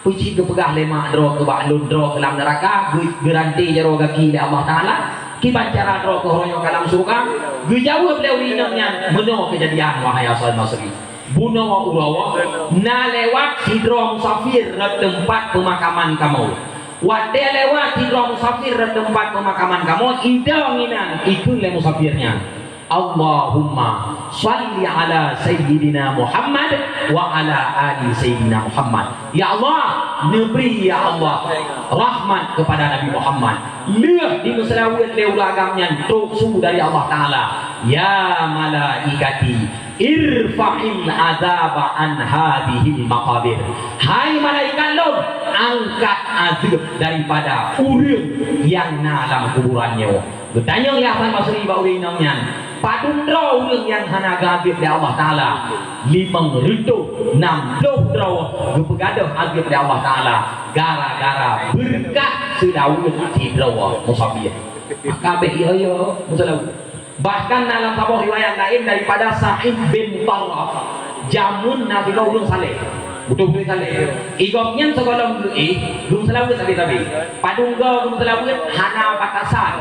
peue cit geupeugah lé mak droe keu bak lôn droe keu lam neuraka, geu-, geuranté jaroe gaki lé Allah Taala? Kiban cara droe keu uroe nyoe ka lam syeuruga?" Geujaweueb lé ureuëng inong nyan, "Meunoe keujadian, wahai Hasan Basri." Bunoe uroe na lewat sidroe musafir rot teumpat peumakaman kamoe. Watée lewat sidroe musafir rot teumpat peumakaman kamoe, idong inan ikheun lé musafir nyan, "Allahumma shalli ala Sayyidina Muhammad wa ala ali Sayyidina Muhammad." Ya Allah, neubri, ya Allah, rahmat keupada Nabi Muhammad. Lheueh dimeuseulaweuet lé ureuëng agam nyan trok su dari Allah Taala, "Ya malaikati, irfa'il azaba an hadhil maqabir." "Hai malaikat lôn, angkat azeub daripada ureuëng nyang na lam kuburan nyoe." Geutanyong lé Hasan Basri bak ureuëng inong nyan, "Padum droe ureuëng nyang hana geuazeub lé Allah Taala?" "Limong reutôh nam ploh droe geupeugadôh azeub lé Allah Taala gara-gara beureukat seulaweuet sidroe musafir." Ka abéh yo-yo meuseulaweuet. Bahkan na lam saboh riwayat laén daripada Sa'id bin Tarraf. Jameun na sidroe ureuëng saleh. Beutôi-beutôi saleh. Gobnyan sigohlom geuéh, geumeuseulaweuet sabe-sabe. Padum goe geumeuseulaweuet hana batasan.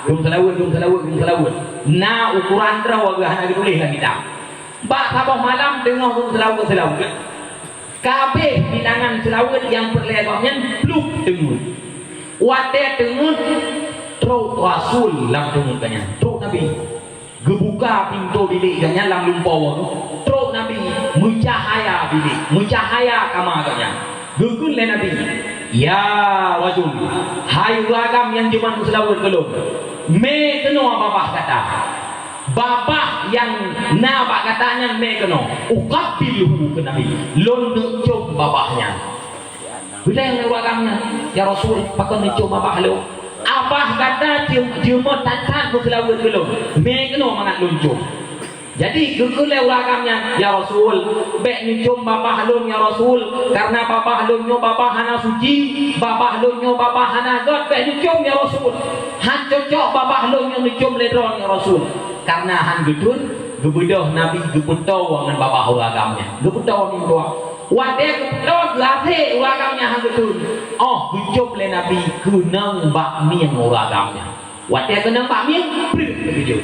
Geumeuseulaweuet, geumeuseulaweuet, geumeuseulaweuet. Na ukoran droe geuh hana geutuléh lam kitab. Bak saboh malam teungoh geumeuseulaweuet-seulaweuet. Ka abéh bilangan seulaweuet nyang peureulée gobnyan pluek teungeut. Watée teungeut, trok Rasul lam teungeut gobnyan. Trok Nabi. Geubuka pintoe bilék gobnyan lam lumpoe. Trok Nabi, meucahya bilék, meucahya kama gobnyan. Geukheun lé Nabi, "Ya rajul, hai ureuëng agam nyang jeuet meuseulaweuet keu lôn, mé keunoe babah gata." Babah nyang na bak gata nyan mé keunoe, uqabbiluhu, kheun Nabi, lôn neuk com babah nyan. Geutanyong lé ureuëng agam nyan, "Ya Rasul, pakon neuk com babah lôn? Babah gata jeuem-, jeuet that-that meuseulaweuet keu lôn, mé keunoe mangat lôn com." Jadi geukheun lé ureuëng agam nyan, "Ya Rasul, bék neuk com babah lôn, ya Rasul, kareuna babah lôn nyoe babah hana suci, babah lôn nyoe babah hana gét, bék neuk com, ya Rasul. Han cocok babah lôn nyoe neuk com lé droe, ya Rasul." Kareuna han geutheun, geubeudôh Nabi geupeutoe ngon babah ureuëng agam nyan. Geupeutoe ngon dua. Watée geupeutron geuhasé ureueng agam nyan han geuteun. Oh, geucöm lé Nabi keunong bak mieng ureueng agam nyan. Watée keunong bak mieng, preueh teukeujot.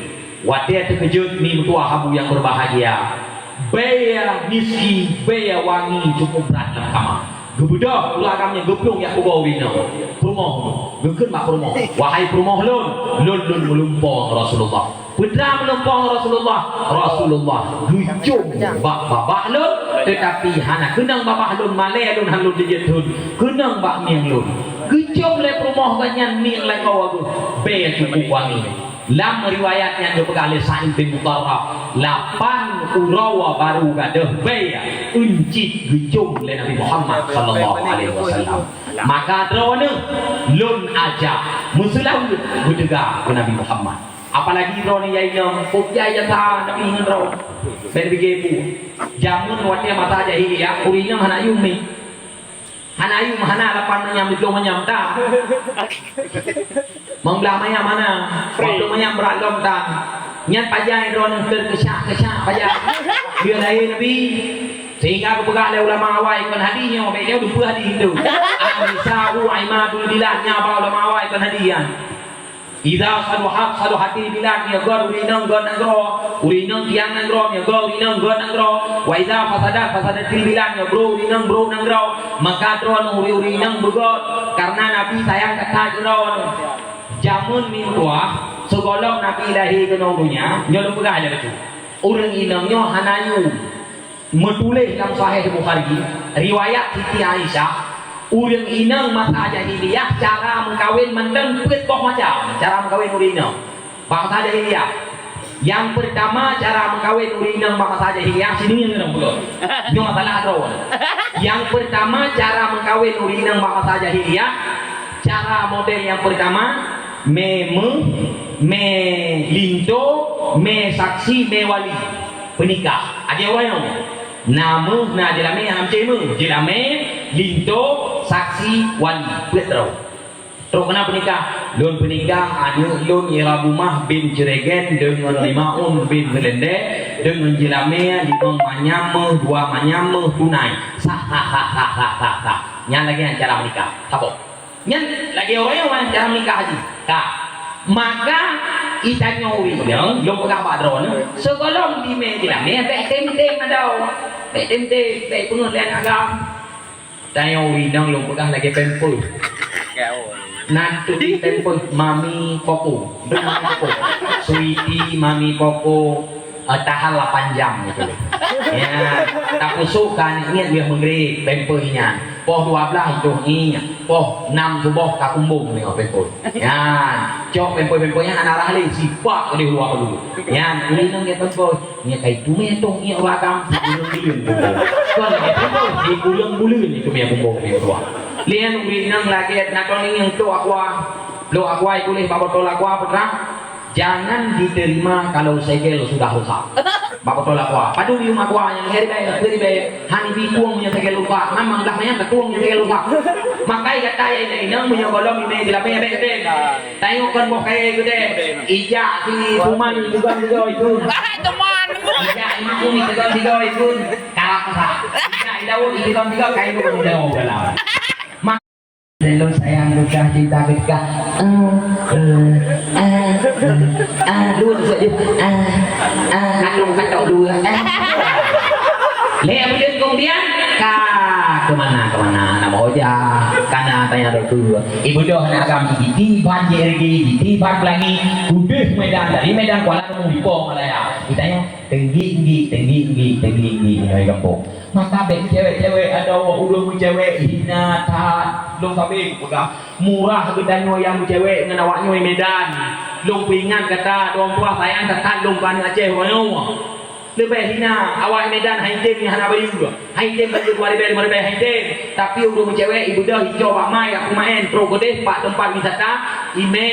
Watée teukeujot, mi meutuah abu nyang beubahgia, bèe miski, bèe wangi cukup brat lam kama. Geubeudôh ureueng agam nyan geuplueng jak kubu ureueng inong. Peurumoh ulôn. Geukheun bak peurumoh, "Wahai peurumoh lôn, lôn, lôn meulumpoe ngon Rasulullah." Peue teuma meulumpoe ngon Rasulullah? Rasulullah geucöm bak babah lôn, teutapi hana keunong babah lôn, malèe lôn han lôn jeuet thon, keunong bak mieng lôn. Geucöm lé peurumoh geuh nyan mieng lakoe geuh, bèe cukup wangi. Lam riwayat nyang geupeugah lé Sa'id bin Mutarraf, lapan uroe barô gadôh bèe euncit geucöm lé Nabi Muhammad sallallahu alaihi wasallam. Maka droeneuh lôn ajak meuseulaweuet beuteuga keu Nabi Muhammad. Apalagi droeneuh nyang inong, peue jai jasa Nabi ngon droe. Bèk pike peue. Jameun watèe masa jahiliyah, ureueng inong hana yum mi. Hana yum, hana lapan manyam, siplôh manyam tan. Meublah manyam hana, siplôh manyam brat lom tan. Nyan pajan droeneuh teukeusak-keusak pajan. Dia lahé Nabi. Sehingga geupeugah lé ulama awai kon hadis nyoe, bèk nyoe dupeue hadis tu. An-nisa'u imadul bilad, nyan ba ulama awai kon hadis nyan. Idza saluhat, saluhatil bilad, meunyoe göt ureueng inong, göt nanggroe. Ureueng inong tiang nanggroe, meunyoe göt ureueng inong, göt nanggroe. Wa idza fasadat, fasadatil bilad, meunyoe brôk ureueng inong, brôk nanggroe. Maka droeneuh ureueng-ureueng inong beugöt, kareuna Nabi sayang that keu droeneuh. Jameun meutuah, sigohlom Nabi lahé keunoe donya, nyoe lôn peugah lé bacut. Ureueng inong nyoe hana yum. Meutuléh lam Sahih Bukhari, riwayat Siti Aisyah, ureueng inong masa jahiliyah cara meukawen mantong peuet boh macam cara meukawen ureueng inong bak masa jahiliyah. Nyang peurtama, cara meukawen ureueng inong bak masa jahiliyah, sinoe nyang ureueng peugah. Nyoe masalah droe. Nyang peurtama, cara meukawen ureueng inong bak masa jahiliyah, cara model nyang peurtama, mè meuh, mè linto, mè saksi, mè wali. Peunikah. Adak awai nyoe. Na meuh, na jeulamè, hana meucé meuh. Jeulamè, linto, saksi, wali. Peuet droe. Trok keunan peunikah. Lôn peunikah aneuk lôn Ira Bumah bin Ciregan deungon Limaun bin Seulendek deungon jeulamè limong manyam meuh, dua manyam meuh tunai. Sah, sah, sah, sah, sah, sah, sah. Nyan lagèe nyan cara meunikah. Saboh. Nyan lagèe ureueng nyang cara meukah haji. Ka. Maka, geutanyoe ureueng inong, lôn peugah bak droeneuh, sigohlom dimè jeulamè, bèk tem-tem adoe. Bèk tem-tem, bèk peungeuh lé aneuk agam. Tanyoe ureueng inong lôn peugah lagèe pampers. Na tutoe pampers Mami Popo. Nyoe Mami Popo. Sweety, Mami Popo. Eh, tahan lapan jam gitu. Ya, tapeusok ka nyan lheueh meugreb, pampers nyan. Poh dua blah itoh ngieng, poh nam suboh ka kumbong nyoe pampers. Nyan, cok pampers-pampers nyan hana rhah lé, sipak lé luwa dulu. Nyan, ureueng inong ngieng pampers, ngieng kai tumè tong ngieng ragam, sibuleuen-buleuen kumbong. Kon ngieng pampers, sibuleuen-buleuen tumè kumbong ngieng luwa. Lé nyan ureueng inong lagèe na tong ngieng tok aqua. Lok aqua ituléh bak botol aqua, peue teuma? Jangan diterima kalau segel sudah rusak. Bak botol aqua. Padum yum aqua nyan, lhèe ribèe, peuet ribèe. Han ibi tueng meunyoe segel rusak. Memang dah manyang tatueng meunyoe segel rusak. Makai gata ya inong, meunyoe gohlom imè jeulamè bèk tem. Tanyoe kon boh kayèe geude. Ijak si Suman digom-digom ikun. Ijak Imakun digom-digom ikun. Kalap rusak. Ijak Daud digom-digom kain dalam. Lôn sayang geuh, cinta geuh. Ah, eh, ah, eh, ah, dua, dua, dua. Ah, ah, aduh, kacau dua. Ah. Lhèe buleuen keumudian, ka kemana, kemana, na meuoja, kana tanya dokto. Ibu doh na kami di Tiban J R G, di Tiban Pelangi, udeh Medan, dari Medan Kuala Lumpur, di Pong Malaya. Ditanya, tenggi-enggi, tenggi-enggi, tenggi-enggi, di gampông. Maka bèk cewek-cewek adoe, ureueng meucewek hina that. Lôn sabe kupeugah, murah geutanyoe nyang meucewek ngon awaknyoe Medan. Lôn peuingat gata, dua tuah sayang that lôn keu aneuk Aceh uroe nyoe. Leubeh hina awak Medan, hai tem nyang hana bayeue. Hai tem bayeue dua ribèe, lima ribèe, hai tem. Tapi ureueng meucewek ibeudôh icok bak mai, aku maén, trok keudeh bak teumpat wisata, imè,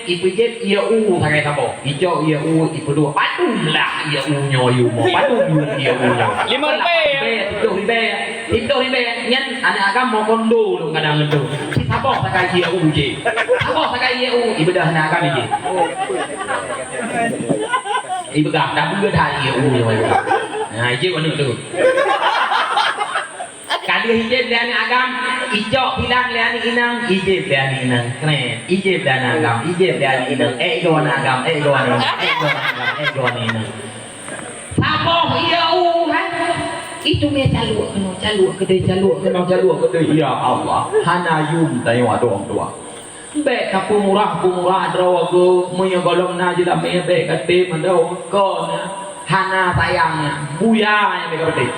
ipeujeuet ié u sagai saboh. Icok ié u, ipeuduek. Padum lah ié u nyoe, ié u mo. Padum ié u nyoe. Lima ribèe. Ribèe, tujoh ribèe. Tujoh ribèe. Nyan aneuk agam mo kondo lôn kadang ngon tu. Ci saboh sagai ié u jih. Saboh sagai ié u, ibeudôh aneuk agam jih. Ibeudôh, dah beudôh ié u nyoe. Nah, jih aneuk tu. Ijép lé aneuk agam, icok pilang lé aneuk inong, ijép lé aneuk inong. Krét, ijép lé aneuk agam, ijép lé aneuk inong. Ék goe aneuk agam, ék goe aneuk inong, ék goe aneuk agam, ék goe aneuk inong. Saboh ié u hai. Itu mé caluek keunoe, caluek keudeh, caluek keunoe, caluek keudeh. Ya Allah, hana yum tanyoe dong dua. Bèk kapeumurah-peumurah droe geuh, meunyoe gohlom na jeulamé bèk katem droe kon. Hana sayang nyan, buya nyang bèk kapeuteh.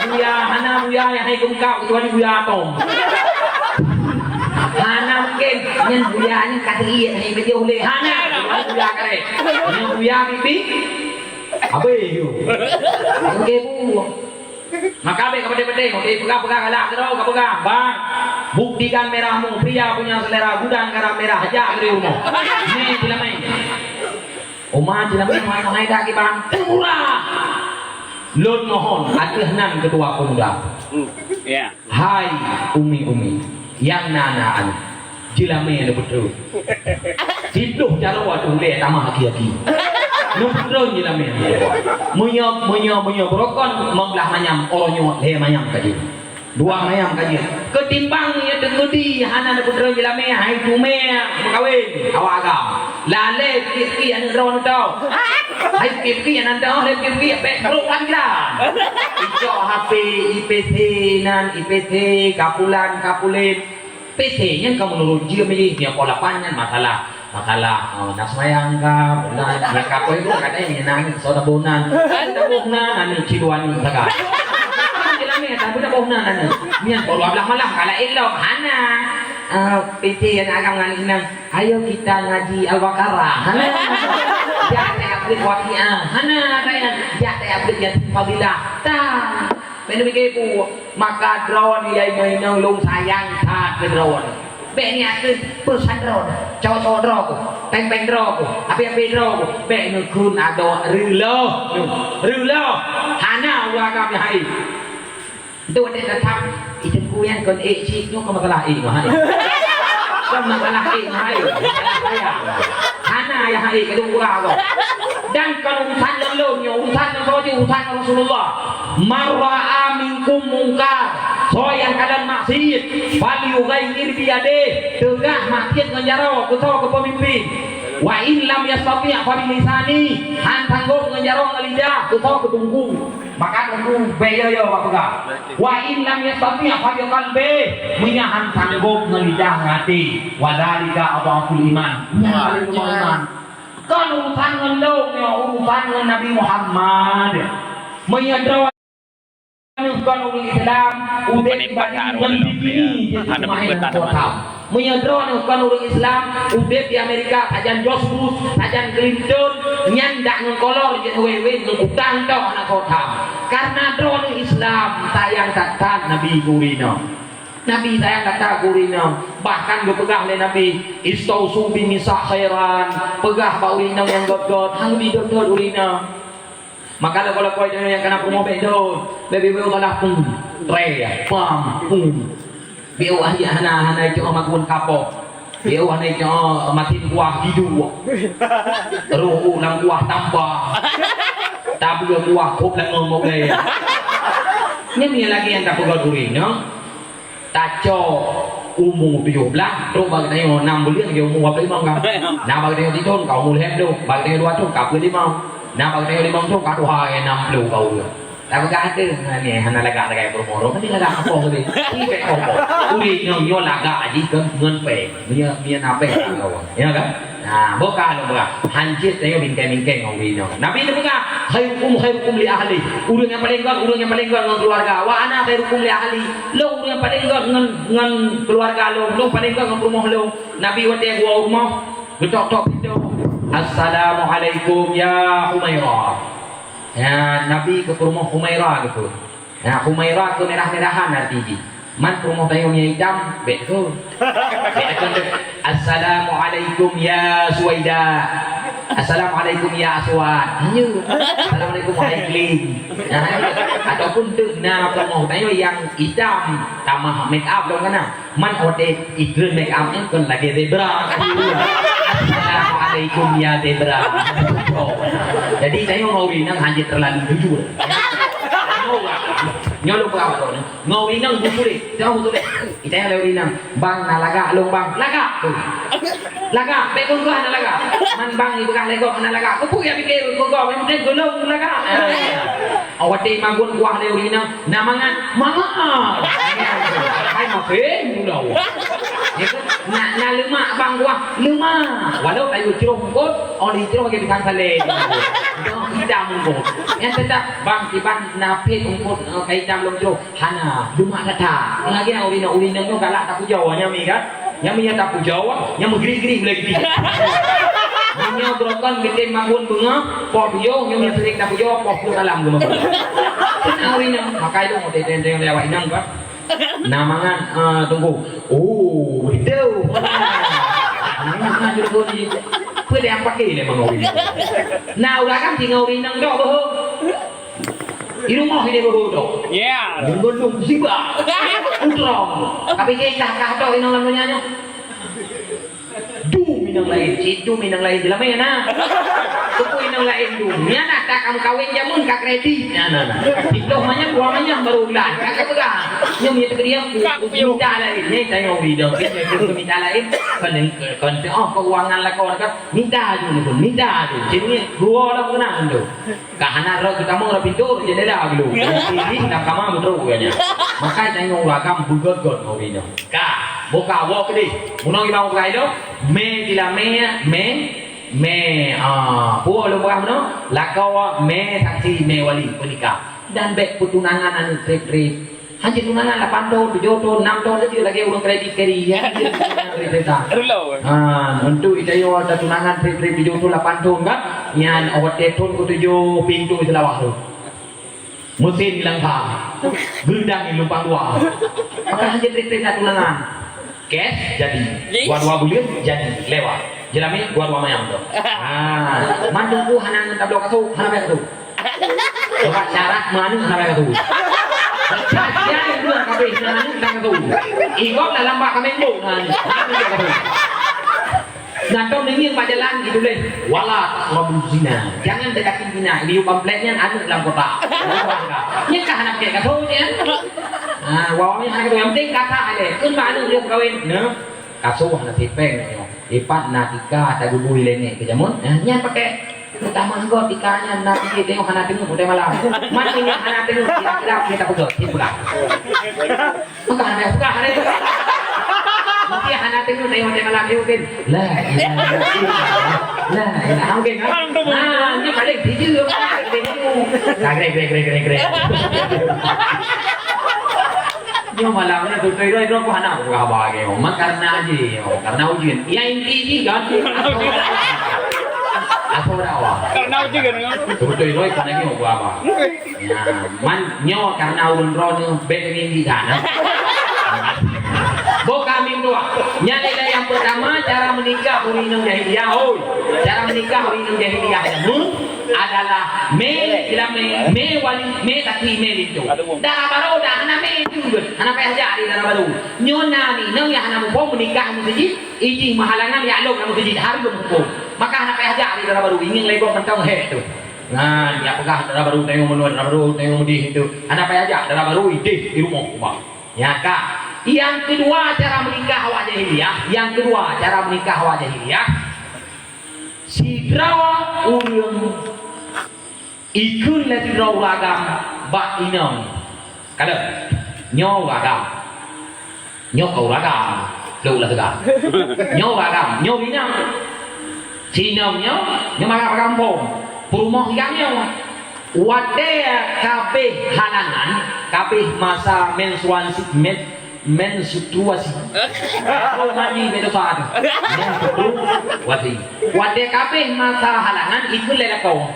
Buya, hana buya nyang hai geungkap keucuali buya atong. Hana mungken, nyan buya nyan ka teuiet hai beujoh lé. Hana, buya karét. Nyan buya pipi. Habéh yue. Oke, bu. Maka bèk kapeudeh-peudeh, oke, peugah-peugah galak keudroe, kapeugah, "Bang, buktikan merahmu, pria punya selera, gudang garam merah, jak dari rumah." Ni jeulamé. Uma jeulamé, mana hai dah kiban? Murah. Lôn mohon, ateueh nan ketua pemuda. Hmm, ya. Hai umi-umi, nyang na-na aneuk, jeulamé neupeutreun. Siploh jaroe ateueh ulèe tamah aki-aki. Neupeutreun jeulamé neupeutreun. Meunyoe, meunyoe, meunyoe beurokon, meublah manyam, uroe nyoe lhèe manyam ka jeuet. Dua manyam ka jeuet. Keutimbang nyoe teungeudi hana neupeutreun jeulamé, hai teumé meukawen, awak agam. Lalé pike-pike aneuk droeneuh tau. Hai pike-pike aneuk droeneuh, hai pike-pike bèk brok lam jalan. Icok H P, I P C nan, I P C, kapulan, kapulen. P C nyan ka meunurun jeuem jih, nyang poh lapan nyan masalah. Masalah, oh, na seumayang ka, bulan, nyang ka poh lhèe kadang nyan nangis, soe taboh nan. Taboh nan, aneuk cit dua aneuk sagai. Kan jeulamé, tapi taboh nan aneuk. Nyan poh dua blaih malam, ka laén lom, hana. Ah, P C aneuk agam ngan inong. Ayo kita ngaji Al-Baqarah. Hana. Jak teuupdate Waqiah. Hana, kaya. Jak teuupdate Yasin Fadilah. Tan. Bèk neupike peue. Maka droeneuh, yai ngon inong, lôn sayang that keu droeneuh. Bèk niat keu peusan droeneuh. Cok-cok droe ku. Péng-péng droe ku. Api-api droe ku. Bèk neukheun adoe reuloh. Reuloh. Hana ureueng agam nyang hai. Duek watèe tatap, i teungku nyan kon ék cit, nyoe kon masalah ék nyoe hai. Kon masalah ék nyoe hai, masalah sayang. Hana nyang hai, kadang kurang kok. Dan kon urusan ngon lôn nyoe, urusan ngon soe jih, urusan ngon Rasulullah. "Man ra'a minkum munkar," soe nyang kalon maksiet, "falyughayyir biyadih," teugah maksiet ngon jaroe, keu soe, keu peumimpin. "Wa in lam yastati' fa bilisani," han sanggôp ngon jaroe, ngon lidah, keu soe, keu teungku. Maka teungku bèk yo-yo bak peugah. "Wa in lam yastati' fa biqalbih," meunyo han sanggôp ngon lidah ngon até. "Wa dzalika adhaful iman." Nyan paléng lemah iman. Kon urusan ngon lôn nyoe, urusan ngon Nabi Muhammad. Meunyo droeneuh kon ureueng Islam, udép dibanding ngon bikini jeuet jimeu'ah lam kota. Meunyoe droeneuh kon ureueng Islam, udép di Amerika, sajan George Bush, sajan Clinton, nyan dak ngon kolor jeuet wéh-wéh, ngon kutang toh aneuk kota. Karena droeneuh Islam, sayang that-that Nabi keu ureueng inong. Nabi sayang that-that keu ureueng inong. Bahkan geupeugah lé Nabi, "Istausu bin nisa khairan." Peugah bak ureueng inong nyang göt-göt, han geubri dot-dot ureueng inong. Maka lé, kalau koi tanyoe nyang kana peurumoh bèk dot, bèk beu-beu galah pum, trè, pam, pum. Beu ahli hana, hana cok makun kapok. Beu hana cok masin kuah hidup. Roh u lam kuah tambah. Tapi kuah kop lam ngomong gaya. Nyan, nyan lagèe nyang tapeugah ureueng nyoe. Tacok umu tujoh blaih, trok bak geutanyoe nam buleuen lagèe umu dua ploh limong ka. Na bak geutanyoe sithon ka umu lhèe ploh, bak geutanyoe dua thon ka peuet limong. Na bak geutanyoe limong thon ka tuha lagèe nam ploh ka ureueng. Tapeugah ateueh, "Nah, ni hana lagak-lagak peurumoh droe, ni lagak apoh tadi." Ni pèng apoh. Ureueng nyoe, nyoe lagak jih keu ngon pèng. Nyoe, nyoe na pèng ka ureueng. Ya kan? Nah, boh ka lôn peugah, han jeuet tanyoe bingkai-bingkai ngon ureueng inong. Nabi neupeugah, "Khairukum khairukum li ahli." Ureueng nyang paleng göt, ureueng nyang paleng göt ngon keuluwarga. "Wa ana khairukum li ahli." Lôn ureueng nyang paleng göt ngon, ngon keuluwarga lôn, lôn paleng göt ngon peurumoh lôn. Nabi watèe geuwoe u rumoh, geutok-tok pintô, "Assalamualaikum ya Humaira." Ya, Nabi keu peurumoh Humaira geukheun. Nah, Humaira keu mirah-mirahan arti jih. Man peurumoh tanyoe nyang itam, bèk kheun. Bèk kheun, "Assalamualaikum ya Suwaida." "Assalamualaikum ya Aswad." Hanya. "Assalamualaikum wahai Kling." Nah, ataupun teuk na peurumoh tanyoe nyang itam, tamah make up lom kana. Man watèe ikheun make up nyan kon lagèe zebra. "Assalamualaikum ya zebra." Jadi tanyoe ngon ureueng inong han jeuet teulalu jujur. Nyoe lôn peugah bak droeneuh, ngon ureueng inong beupuléh. Teuh beupuléh. Itanyong lé ureueng inong, "Bang, na lagak lôn, Bang?" "Lagak." "Lagak, bèk peugah na lagak." Man bang ipeugah lé gob na lagak. Keupeue ya pike keu gob, yang penting keu lôn lagak. Ah. Awak teuh magun kuah lé ureueng inong, "Na mangat?" "Mangat." Hai makin mula. Ya kan? "Na, na leumak bang kuah?" "Leumak." Walau kayu ceroh mungkot, oh, di ceroh lagèe pisang salé. Dah hitam mungkot. Yang tetap bang kiban na pit mungkot, eh, kayu hitam lom ceroh. Hana, leumak that-that. Lagèe ureueng inong, ureueng inong nyoe galak tapujoe, nyan mi kan? Nyan mi nyang tapujoe, nyan meugeri-geri ulèe geuti. Meunyoe droe kon geutem magun beungoh, poh tujoh, nyoe mi sering tapujoe, poh tujoh malam geumagun. Keunan ureueng inong, makai dong, teng-teng lé awak inong kan. Na mangat, ah, Teungku. Oh, begitu. Nah, nah, nah, nah, nah, nah. Peue nyang paké lé mangat ureueng inong? Na ureueng kan tinggai ureueng inong dok beuh. Di rumoh ini beuh dok. Ya. Lôn sibak. Utrong. Tapi kah kah dok inong lam donya nyoe. Dum inong laén, cit dum inong laén jeulaman na. Keupeue inong laén dum? Nyan na ka kamoe kawén jameun ka kredit. Nyan na. Pitoh manyam, dua manyam baru bulan. Ka ka peugah. Nyoe meunyoe teukeudi aku, aku minta laén. Nyan tanyong bidong. Nyoe minta laén. Kon, kon, oh, keuangan lakoe ka. Minta aju ni pun, minta aju. Cit ni dua lah keunan tu. Ka hana rot di kamoe, rot pintoe, jendela dulu. Jadi lam kama meutrok katanya. Maka tanyong ureueng agam beugöt-göt ngon ureueng inong. Ka, boh ka woe keudeh. Meunong ibang bukai lom, mè jilamè, mè, mè, ah, peue lôn peugah meunoe? Lakoe mè saksi, mè wali peunikah. Dan bèk peutunangan aneuk trép-trép. Hana tunangan lapan thon, tujoh thon, nam thon, laju lagèe ureueng kredit keri. Ya, tunangan trép-trép. Reload. Ha, untuk itayo ada tunangan trép-trép tujoh thon, lapan thon kan? Nyan obat thon keu tujoh pintu seulawah tu. Mesin dilangkah. Geudang di lumpang dua. Maka hana trép-trép na tunangan. Cash jadi. Yes. Dua-dua buleuen jadi lewat. Jeulamin dua-dua manyam tu. Ah, mandum ku hana ngon tabloe kasô, hana bèk kasô. Coba syarat meuaneuk hana bèk kasô. Cat siai dua kabeh hana aneuk hana kasô. Igob dalam bak kaméng bok hana aneuk, hana bèk kasô. Nah, tom deungieng bak jalan dituléh, "Wala taqrabuz zina." Jangan dekati zina. Di pamflet nyan aneuk lam kotak. Nyan ka hana pakai kasô nyan. Ah, wawang nyan hana kasô. Yang penting kata aja. Kun bak aneuk dia kawin. Nah. Kasô hana sipeng nyoe. Ipat na tika tageubui lé nèk keu jameun. Nah, nyan pakai. Teutama engkau tika nyan na tika tengok hana teungeut utai malam. Man nyan hana teungeut, tidak-tidak kita peugah, kita peugah. Peugah deh, peugah deh. Mungkin hana teungeut tengok utai malam dia mungkin. La ilaha illallah. La ilaha mungkin kan? Nah, ni paling video apa? Video. Nah, grek, grek, grek, grek, grek. Nyoe malam ni beutôi droe, droe pun hana peugah haba lagèe nyoe. Mak karena aja nyoe, karena ujeuen. Ya inti jih kan. Aku dakwah. Karena ujeuen kan. Beutôi droe karena nyoe peugah haba. Ya, man nyoe karena ulôn droeneuh bèk ngieng di sana. Boh kami dua. Nyan adalah yang pertama cara menikah ureueng inong jahiliyah. Oi, cara menikah ureueng inong jahiliyah. Hmm? Adalah mè jilamè, mè wali, mè saksi, mè linto. Dara barô dah hana mè linto, hana payah jak di dara barô. Nyoe na inong nyang hana muphom meunikah meuseujid, ijih meuhalangan jak lom lam meuseujid, hareuem huköm. Maka hana payah jak di dara barô, ingieng lé gob mantong hék tu. Nah, nyan peugah dara barô tanyoe meunoe, dara barô tanyoe meudeh tu. Hana payah jak, dara barô ideh di rumoh umpama. Nyan ka. Yang kedua cara menikah awak jahiliyah, yang kedua cara menikah awak jahiliyah. Sidroe ureueng ikheun lé sidroe ureueng agam bak inong. Kalon, nyoe ureueng agam. Nyoe ka ureueng agam. Lôn ulah teuga. Nyoe ureueng agam, nyoe inong. Si inong nyoe, nyoe mara gampông. Peurumoh inong nyoe. Watèe ka abéh halangan, ka abéh masa menstruasi, men-, menstruasi. Oh, mandi beda saat. Menstruasi. Watèe ka abéh masa halangan, ikheun lé lakoe.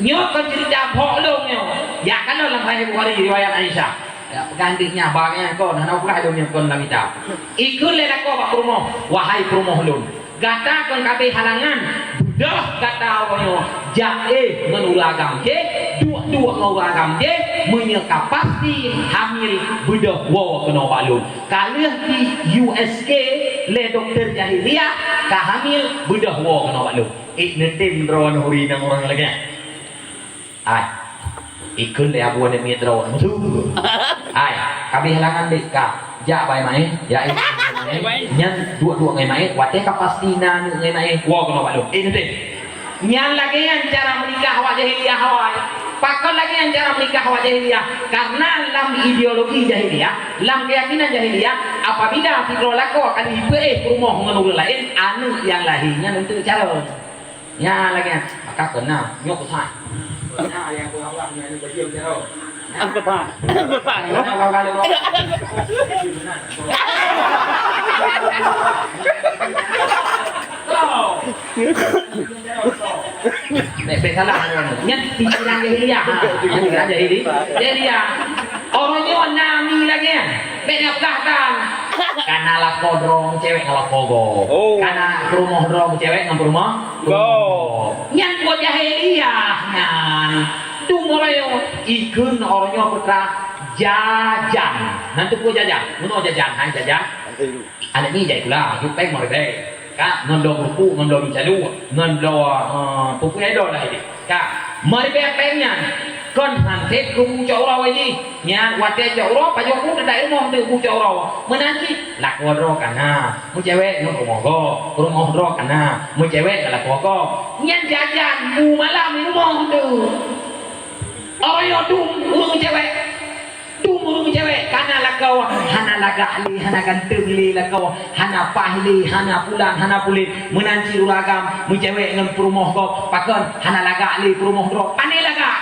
Nyoe kon cerita phok lôn nyoe. Ya, kalon lam Sahih Bukhari riwayat Aisyah. Ya, peugah deh nyan, bah nyan kon, hana peugah lôn nyoe kon lam kitab. Ikheun lé lakoe bak peurumoh, "Wahai peurumoh lôn, gata kon ka abéh halangan, beudôh gata uroe nyoe, jak éh ngon ureueng agam jéh, duek-duek ngon ureueng agam jéh, meunyoe ka pasti hamil, beudôh woe keunoe bak lôn." Ka lheueh di U S A lé dokto jahiliyah, ka hamil, beudôh woe keunoe bak lôn. Ék neutem droeneuh ureueng inong ureueng lagèe nyan. Ai. Ikheun lé Abu Aneuk miet droe, musu. Hai, kabeh halangan dek ka. Jak bai maé, jak maé. Nyan duek-duek ngai maé, watée ka pasti na aneuk ngai maé, woe keunoe bak lôn. Eh, teuntèe. Nyan lagée nyan cara meunikah awak jahiliyah awai. Pakon lagée nyan cara meunikah awak jahiliyah? Karena lam ideologi jahiliyah, lam keuyakinan jahiliyah, apabila sidroe lakoe ka lheueh peuéh peurumoh ngon ureuëng laén, aneuk nyang lahé nyan eunteuk carông. Nyan lagée nyan, maka keunan, nyoe peusai. Keunan nyang peugah-peugah nyan, nyan bajeueng carông. Apa, Pak? Apa, Pak? Keunan kalau-kalau. Bèk, bèk salah. Nyan pikiran jahiliyah. Ha, pikiran jahili-, jahiliyah. Orang nyoe na mi lagèe nyan. Bèk na peugah kan. Kana lakoe droe cewek ngon lakoe gob. Oh. Kana peurumoh droe cewek ngon peurumoh gob. Nyan buet jahiliyah nyan. Dum orang nyoe ikheun orang nyoe putra jajan. Nanti peue jajan? Meunoe jajan, hai jajan. Aneuk miet jai sikula, jok péng lima ribèe. Ka, ngon bloe keurupuk, ngon bloe mie calu, ngon bloe, eh, peue-peue nyang droe lah jih. Ka, lima ribèe péng nyan, kon han sép keu bu cot uroe jih. Nyan, watèe cot uroe, pajoh bu teudak i rumoh teuh bu cot uroe. Meunan cit, lakoe droe kana, meucewek ngon rumoh gob, rumoh droe kana, meucewek ngon lakoe gob. Nyan jajan bu malam i rumoh teuh. Orang nyoe dum ureueng cewek. Dum ureueng cewek, kana lakoe, hana lagak lé, hana ganteng lé lakoe, hana paih lé, hana pulan, hana pulet. Meunan cit ureueng agam, meucewek ngon peurumoh gob, pakon, hana lagak lé peurumoh droe. Pane lagak.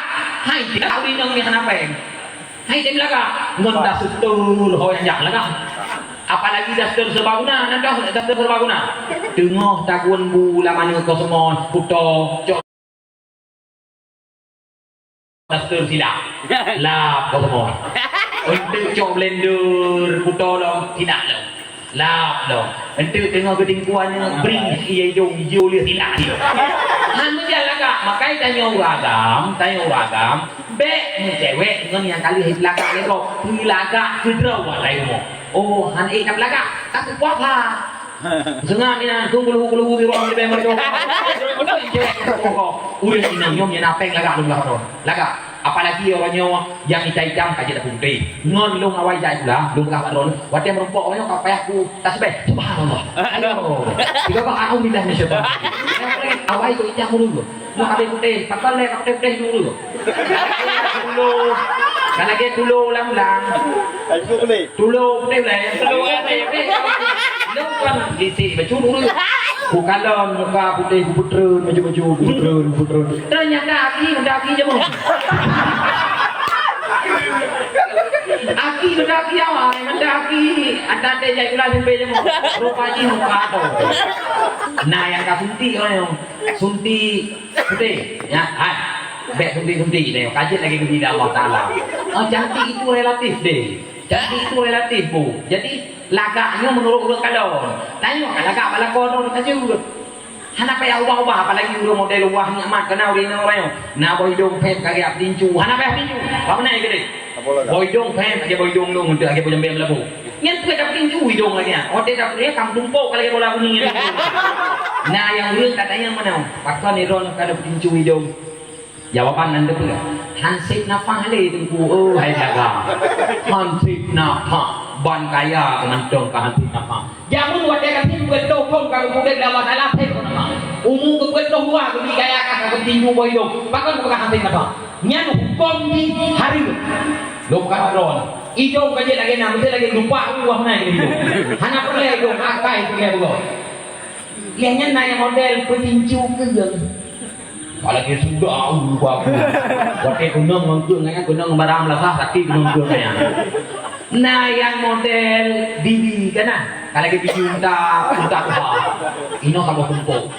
Hai, dak ureueng inong nyan hana péng. Hai, tem lagak. Ngon daster ho nyang jak lagak. Apalagi daster serbaguna, na deuh daster serbaguna. Teungoh tagun bu lam aneuk kosmon, kuto, cok daster silap. Lap kosmon. Eunteuk cok blender, kuto lom, silap lom. Lap lom. Eunteuk teungoh geutingkuan bring, iya idong, ijô lé silap. Han meujan lagak, makai tanyoe ureueng agam, tanyoe ureueng agam, bèk meucewek ngon nyang ka lheueh lagak lé droe, peulagak keudroe bak laén rumoh. Oh, han ék tapeulagak, ka teupuap ha. Seungab inan, kung keuluhu-keuluhu di ruang leubeh mereka. Ureueng inong nyoe nyang na péng lagak lôn lagak. Lagak. Apalagi orang nyoe nyang itam-itam ka jeuet putéh. Ngon lôn awai jai pula, lôn peugah bak droeneuh. Watèe meurumpok orang nyoe ka payah ku tasbih. Subhanallah. Ayo. Tiga bah a'udzubillahi minasyaitonir rajim. Awai keu itam dulu. Mau habis putéh, pakon lé ka putéh-putéh dulu. Tulo. Ka lagèe tulo ulang-ulang. Tulo putéh ulèe. Tulo putéh. Lôn kan titik bacut dulu. Kukalon muka putéh, kupeutreun, bacut-bacut, kupeutreun, kupeutreun. Ternyata aki, udah aki jeuet. Aki udah aki awai, udah aki. Ada teh jai ulah jumpa jeuet. Rupa jih muka tu. Nah, nyang ka suntik, oh, suntik. Putéh, ya, hai. Bèk suntik-suntik deh, ka jeuet lagèe geubri lé Allah Taala. Oh, cantik itu relatif deh. Cantik itu relatif, Bu. Jadi, lagak nyoe meunurot ureueng kalon. Tanyoe ka lagak bak lakoe droe ka jeuet. Hana payah ubah-ubah, apalagi ureueng model wah nikmat keunan ureueng inong. Na boh idong phèn ka geujak peutincu. Hana payah peutincu. Apa beuna keudeh? Boh idong phèn, lagèe boh idong lôn, lagèe boh jambèe meulabu. Nyan peuet dapeutinju idong lagèe nyan. Watèe dapeutinju, ka meutumpôk ka lagèe bola kuning nyan. Nah, nyang ureueng ka tanyong meunan, pakon droeneuh ka dapeutinju idong? Jawaban nan teupeue, han sép nafah lé Teungku, oh, hai jaga. Han sép nafah, ban kaya keu mantong ka han sép nafah. Jameun watèe ka sép peuet ploh thôn ka geupeuget lé Allah Taala, sép nafah. Umu geupeuet ploh dua geubri kaya ka, ka geutinju boh idong. Pakon ka han sép nafah? Nyan hukôm jih hareuem. Lôn peugah droeneuh. Idong ka jeuet lagèe na, meusti lagèe lupa Allah na idong. Hana peureulèe idong, akai peureulèe beugöt. Lheueh nyan na nyang model peutinju keueng. Apalagi sudah, uh, bagus. Watèe keunong ngon keueng nyan, keunong barang melasah, sakét keunong keueng nyan. Na nyang model bibi kana. Ka lagèe bibi unta, unta tuha. Inoe saboh tumpôk.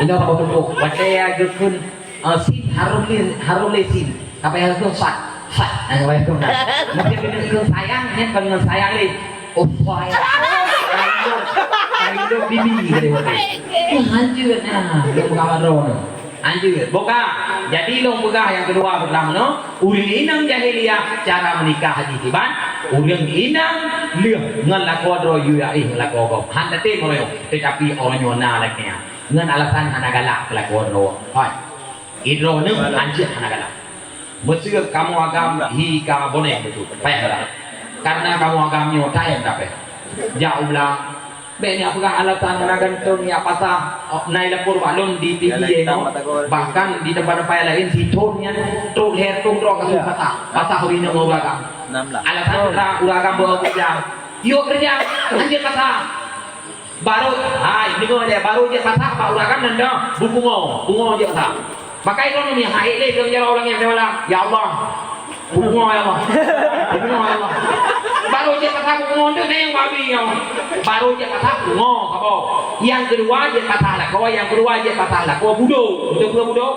Inoe saboh tumpôk. Watèe geukheun Ah, sin harôh lé, harôh lé sin. Sampai harôh sat, sat. Ah, wayah tu nah. Mungkin kena ikut sayang, nyan kon ngon sayang lé. Oh, sayang. Sayang, sayang bibi kali waktu. Eh, hanjeuet nah. Lôn peugah bak droeneuh. Hanjeuet. Boh ka. Jadi lôn peugah nyang keudua beuteumanoe, ureueng inong jahiliyah cara meunikah jih kiban, ureueng inong lheueh ngon lakoe droe yue aéh ngon lakoe gob. Han tatem uroe nyoe, tetapi uroe nyoe na lagèe nyan. Ngon alasan hana galak keu lakoe droe. Hai. Droeneuh hanjeuet hana galak. Meuseu kamoe agam hi ka boneh beutôi, payah rab. Karena kamoe agam nyoe taén tapéh. Jak u blang, bék nyak peugah alasan hana gantong nyak patah. Oh, na ilapor bak lôn di T V nyoe. Bahkan di teumpat-teumpat laén sithon nyan trok lhèe thon droe ka patah. Patah ureueng inong ureueng agam. Alasan ureueng agam beu keureuja. Yuk keureuja, hanjeuet patah. Barô, hai, deungoe lé, barô jeuet patah bak ureueng agam nan dong, beupungo, pungo jeuet patah. Maka droeneuh nyan hai lé keu jaroe ureueng nyang teumalam, "Ya Allah, pungo ya Allah, pungo ya Allah." Barô jeuet patah pungo tu neng babi nyoe. Barô jeuet patah pungo, kaboh. Nyang keudua jeuet patah lakoe, nyang keudua jeuet patah lakoe budok. Beutôi peue budok?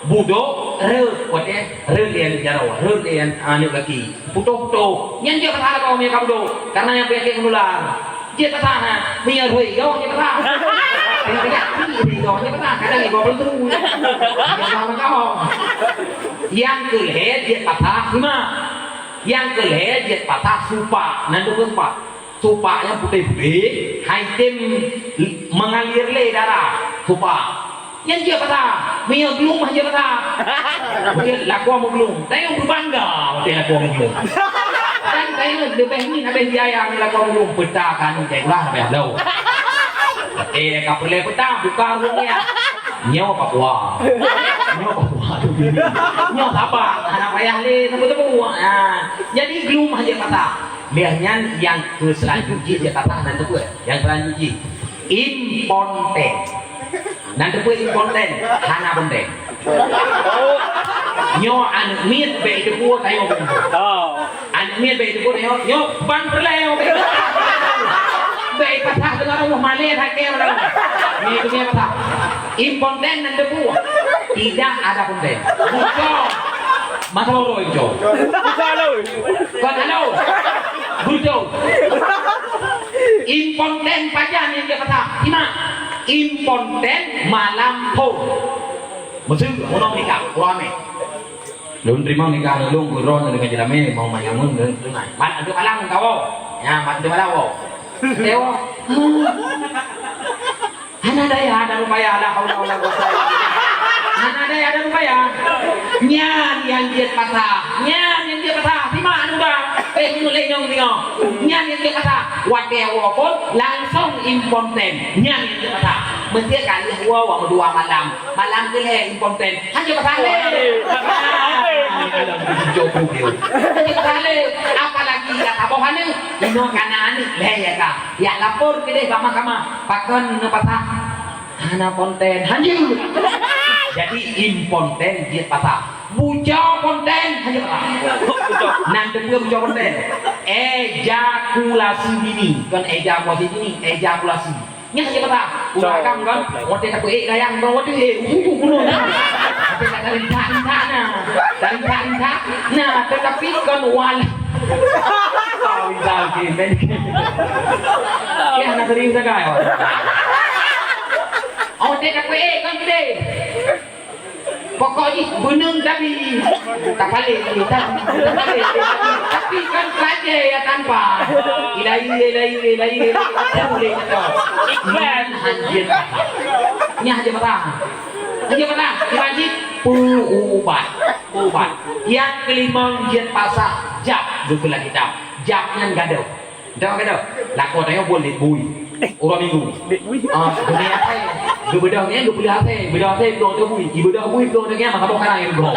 Budok rhot, watèe rhot lé aneuk jaroe, rhot lé aneuk gaki. Putôh-putôh. Nyan jeuet patah lakoe meunyo ka budok. Karena nyang penyakit menular. Jeuet patah, ha. Meunyo rhoi goe jeuet patah. Meunyo penyakit rhoi goe jeuet patah. Kadang igoe peuleutu. Jeuet patah lakoe. Nyang keulhèe jeuet patah hima. Nyang keulhèe jeuet patah supak. Nan dua supak. Supak nyang putéh-putéh, hai tem mengalir lé darah. Supak. Nyan jeuet patah. Meunyo glum jeuet patah. Meunyo lakoe meuglum. Tanyoe beubangga watèe lakoe meuglum. Dan tanyoe leubeh ngieng habéh biaya ngon lakoe meuglum. Peuta ka nyoe jai ulah habéh bloe. Eh, ka peureulèe peuta, buka ureueng nyan. Nyoe Papua. Nyoe Papua tu bini. Nyoe sabar. Hana payah lé teupeue-teupeue. Ha. Jadi glum jeuet patah. Lheueh nyan nyang keu seulanjut jih jeuet patah nan teupeue. Nyang seulanjut jih. Imponten. Nan teupeue imponten, hana ponten. Nyoe aneuk miet bèk teupeue tanyoe. Oh. Aneuk miet bèk teupeue tanyoe, nyoe ban peureulèe bèk. Bèk patah teungoh reumoh malèe that kèe ureueng. Ni dunia patah. Imponten nan teupeue. Tidak ada ponten. Bucok. Mata loroi bucok. Bucok loi. Kon alo. Bucok. Imponten pajan nyang jeuet patah. Simak. Imponten malam phôn. Meuseu, meunong nikah, ureueng ramè. Lôn teurimong nikah lôn, geuron deungon jeulamè, mau manyamun deungon tunai. Mat, untuk malam kawoe. Ya, mat, untuk malam woe. Dewa. Hana daya dan upaya, la haula wala quwwata illa billah. Hana daya dan upaya. Nyan nyang jeuet patah. Nyan nyang jeuet patah. Simak anu ba. Eh, meunyoe lé nyong singoh. Nyan nyang jeuet patah. Watèe woe phôn langsong imponten. Nyan nyang jeuet patah. Meuseu ka lheueh woe, woe meudua malam. Malam keulhèe imponten. Hanjeuet patah lé. Hanjeuet patah lé. Apalagi ka saboh aneuk. Inoe ka na aneuk lhèe ya ka. Jak lapor keudéh bak mahkamah. Pakon neupatah? Hana ponten, hanjeuet. Jadi imponten jeuet patah. Buco ponten, hanjeuet patah. Nan teupeue buco ponten? Ejakulasi dini, kon ejakulasi dini, ejakulasi. Nyan jeuet patah. Ureueng agam kan, watèe tapeuék dayang, watèe ék, uhu, uhu, uhu. Watèe tak tarintak-rintak na. Tarintak-rintak na, tetapi kon wal. Tahu dah, okey, men. Ya, hana serius sagai. Oh, dia tak kuat, kan gede. Pokok jih beuneueng tapi. Tak palék, tak, tak palék. Tapi kan raja ya tanpa. Ilahi, ilahi, ilahi, ilahi. Boleh kita. Iklan. Hanjeuet. Nyan hanjeuet patah. Hanjeuet patah. Iban jih peuubat. Ubat. Nyang keulimong jeuet patah jab, geupeulah kitab. Jab nyan gadôh. Dak gadôh. Lakoe tanyoe buet lét bui. Uroe Minggu. Lét bui. Ah, geupeuleuh asèe. Geubeudôh nyan, geupeuleuh asèe. Beudôh asèe, geupeuleuh bui. Geubeudôh bui, geupeuleuh nyan, masa boh kana geupeuleuh.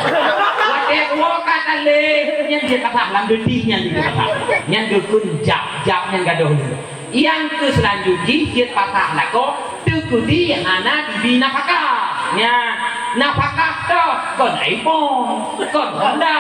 Watèe woe ka talé, nyan jeuet patah lam deuti nyan jeuet patah. Nyan geukheun jab, jab nyan gadôh lé. Nyang keu seulanjut jih jeuet patah lakoe, teukeudi hana jibi nafakah. Nyan, nafakah toh kon iPhone, kon Honda,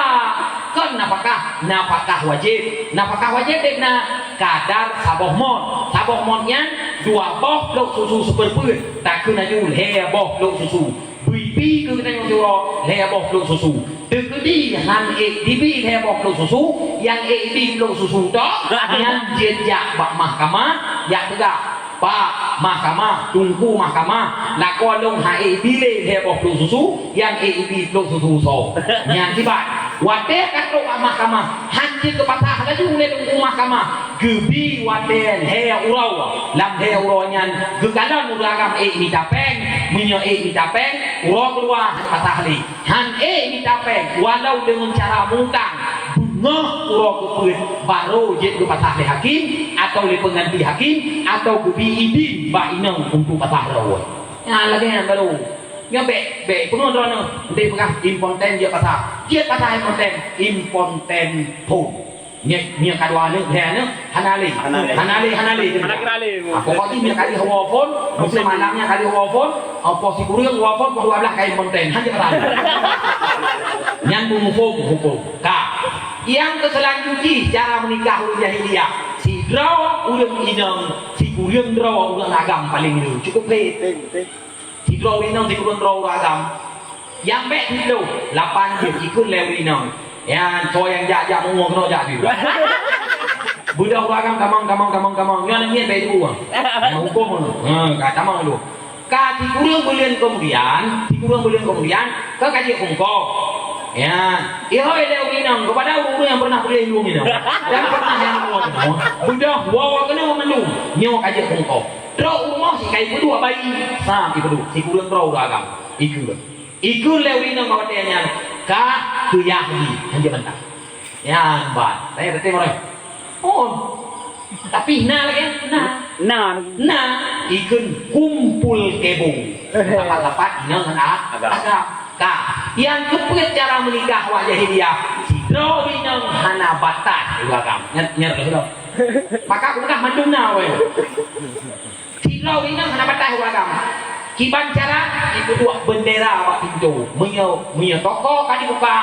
kon nafakah, nafakah wajéb. Nafakah wajéb dek na kadar saboh mot. Saboh mot nyan dua boh plôk susu seupeureupeuen, takheun laju lhèe boh plôk susu. Bui pi keu geutanyoe siuroe lhèe boh plôk susu. Teukeudi han ék dibi lhèe boh plôk susu, nyang ék ibi plôk susu toh, nyan jeuet jak bak mahkamah, jak peugah, "Pak mahkamah, Teungku mahkamah, lakoe lôn han ék ibi lé lhèe boh plôk susu, nyang ék ibi plôk susu soe." Nyan sibat. Watèe ka trôk bak mahkamah, han jeuet geupatah laju lé Teungku mahkamah, geubi watèe lhèe uroe. Lam lhèe uroe nyan geukalon ureueng agam ék mita péng, Meunyoe ék mita péng, uroe keudua hana patah lé. Han ék mita péng, walau deungon cara mutang, beungoh uroe keupeuet, barô jeuet geupatah lé hakim, atau lé peungganti hakim, atau geubi idin bak inong untuk patah droe. Nyan lagée nyan barô. Nyoe bék, bék peungon droeneuh, udeb peugah impoten jeuet patah. Jeuet patah impoten, impoten phon. Nyoe, nyoe ka dua aneuk, lhée aneuk, hana lé. Hana lé. Hana lé, hana lé. Hana kira lé. Ah, pokok jih nyoe ka lheueh woe phon, miseu malam nyoe ka lheueh woe phon, ah, poh sikureueng woe phon, poh dua blaih ka impoten. Hana kira lé. Nyan beuhuköm, huköm. Ka. Nyang keu seulanjut jih cara meunikah ureuëng jahiliyah. Sidroe ureuëng inong, sikureueng droe ureuëng agam paleng le. Cukup lé. Betul, betul. Sidroe ureuëng inong sikureueng droe ureuëng agam. Nyang bék siplôh, lapan jeuet ikheun lé ureuëng inong. Nyan, soe nyang jak-jak meungoh keunoe jak siplôh. Beudôh ureuëng agam tamong, tamong, tamong, tamong. Nyoe aneuk miet bék dua. Nyoe huköm nyoe. Ha, ka tamong dulu. Ka sikureueng buleuen keumudian, sikureueng buleuen keumudian, ka ka jeuet keu muka. Ya, ihôi lé ureuëng inong keupada ureuëng-ureuëng nyang pernah puléh ilong inong. Dan pernah nyang beudôh woe keunoe mandum. Nyoe ka jeuet keu muka. Trok u rumoh si ka ipeuduek bayi, sa ipeuduek, sikureueng droe ureuëng agam. Ikheun. Ikheun lé ureuëng inong bak watée nyan, ka keuyah jih, hanjeuet mantah. Nyan ban. Tanya teuntée meureh. Oh. Tapi na lagée, na. Na. Na, ikheun kumpul keubeue. Sapat-sapat inong ngon a-, agam. Agam. Ka. Nyang keupeuet cara meunikah wak jahiliyah, sidroe ureuëng inong hana batat ureuëng agam. Nyan, nyan lagée tu. Maka aku peugah mandum na weh. Sidroe ureuëng inong hana batat ureuëng agam. Kiban cara, ipeuduek beundera bak pintoe. Meunyoe, meunyoe toko ka dibuka,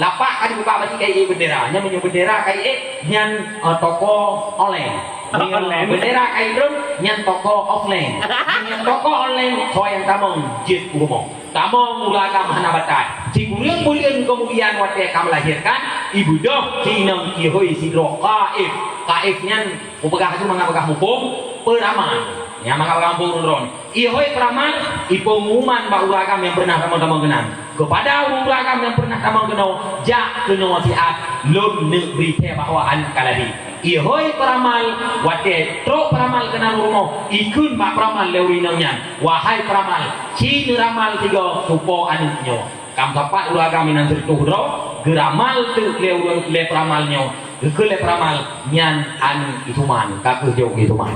lapak ka dibuka, berarti ka iék beundera. Nyan meunyoe beundera ka iék, nyan, eh, toko online. Meunyoe online. Beundera ka iék droen, nyan toko offline. Meunyoe toko online, soe nyang tamong jeuet u rumoh. Tamong ureuëng agam hana batat. Sikureueng buleuen keumudian watée ka meulahirkan, ibeudôh si inong ihôi sidroe qaif. Qaif nyan Kupeugah laju mangat peugah huköm, peuramal. Nyang mangat peugah huköm droen. Ihôi peuramal, ipeungumuman bak ureuëng agam nyang peureunah tamong-tamong keunan. Keupada ureuëng agam nyang peureunah tamong keunoe, jak keunoe siat, lôn neuk bri thée bahwa aneuk ka lahé. Ihôi peuramal, watée trok peuramal keunan u rumoh, ikheun bak peuramal lé ureuëng inong nyan, "Wahai peuramal, ci neuramal sigoe tupo aneuk nyoe." Ka meusapat ureuëng agam inan sireutôh droe, geuramal teuk lé ureuëng lé peuramal nyoe, geukheun lé peuramal nyan aneuk Isuman, ka kheueh jok Isuman.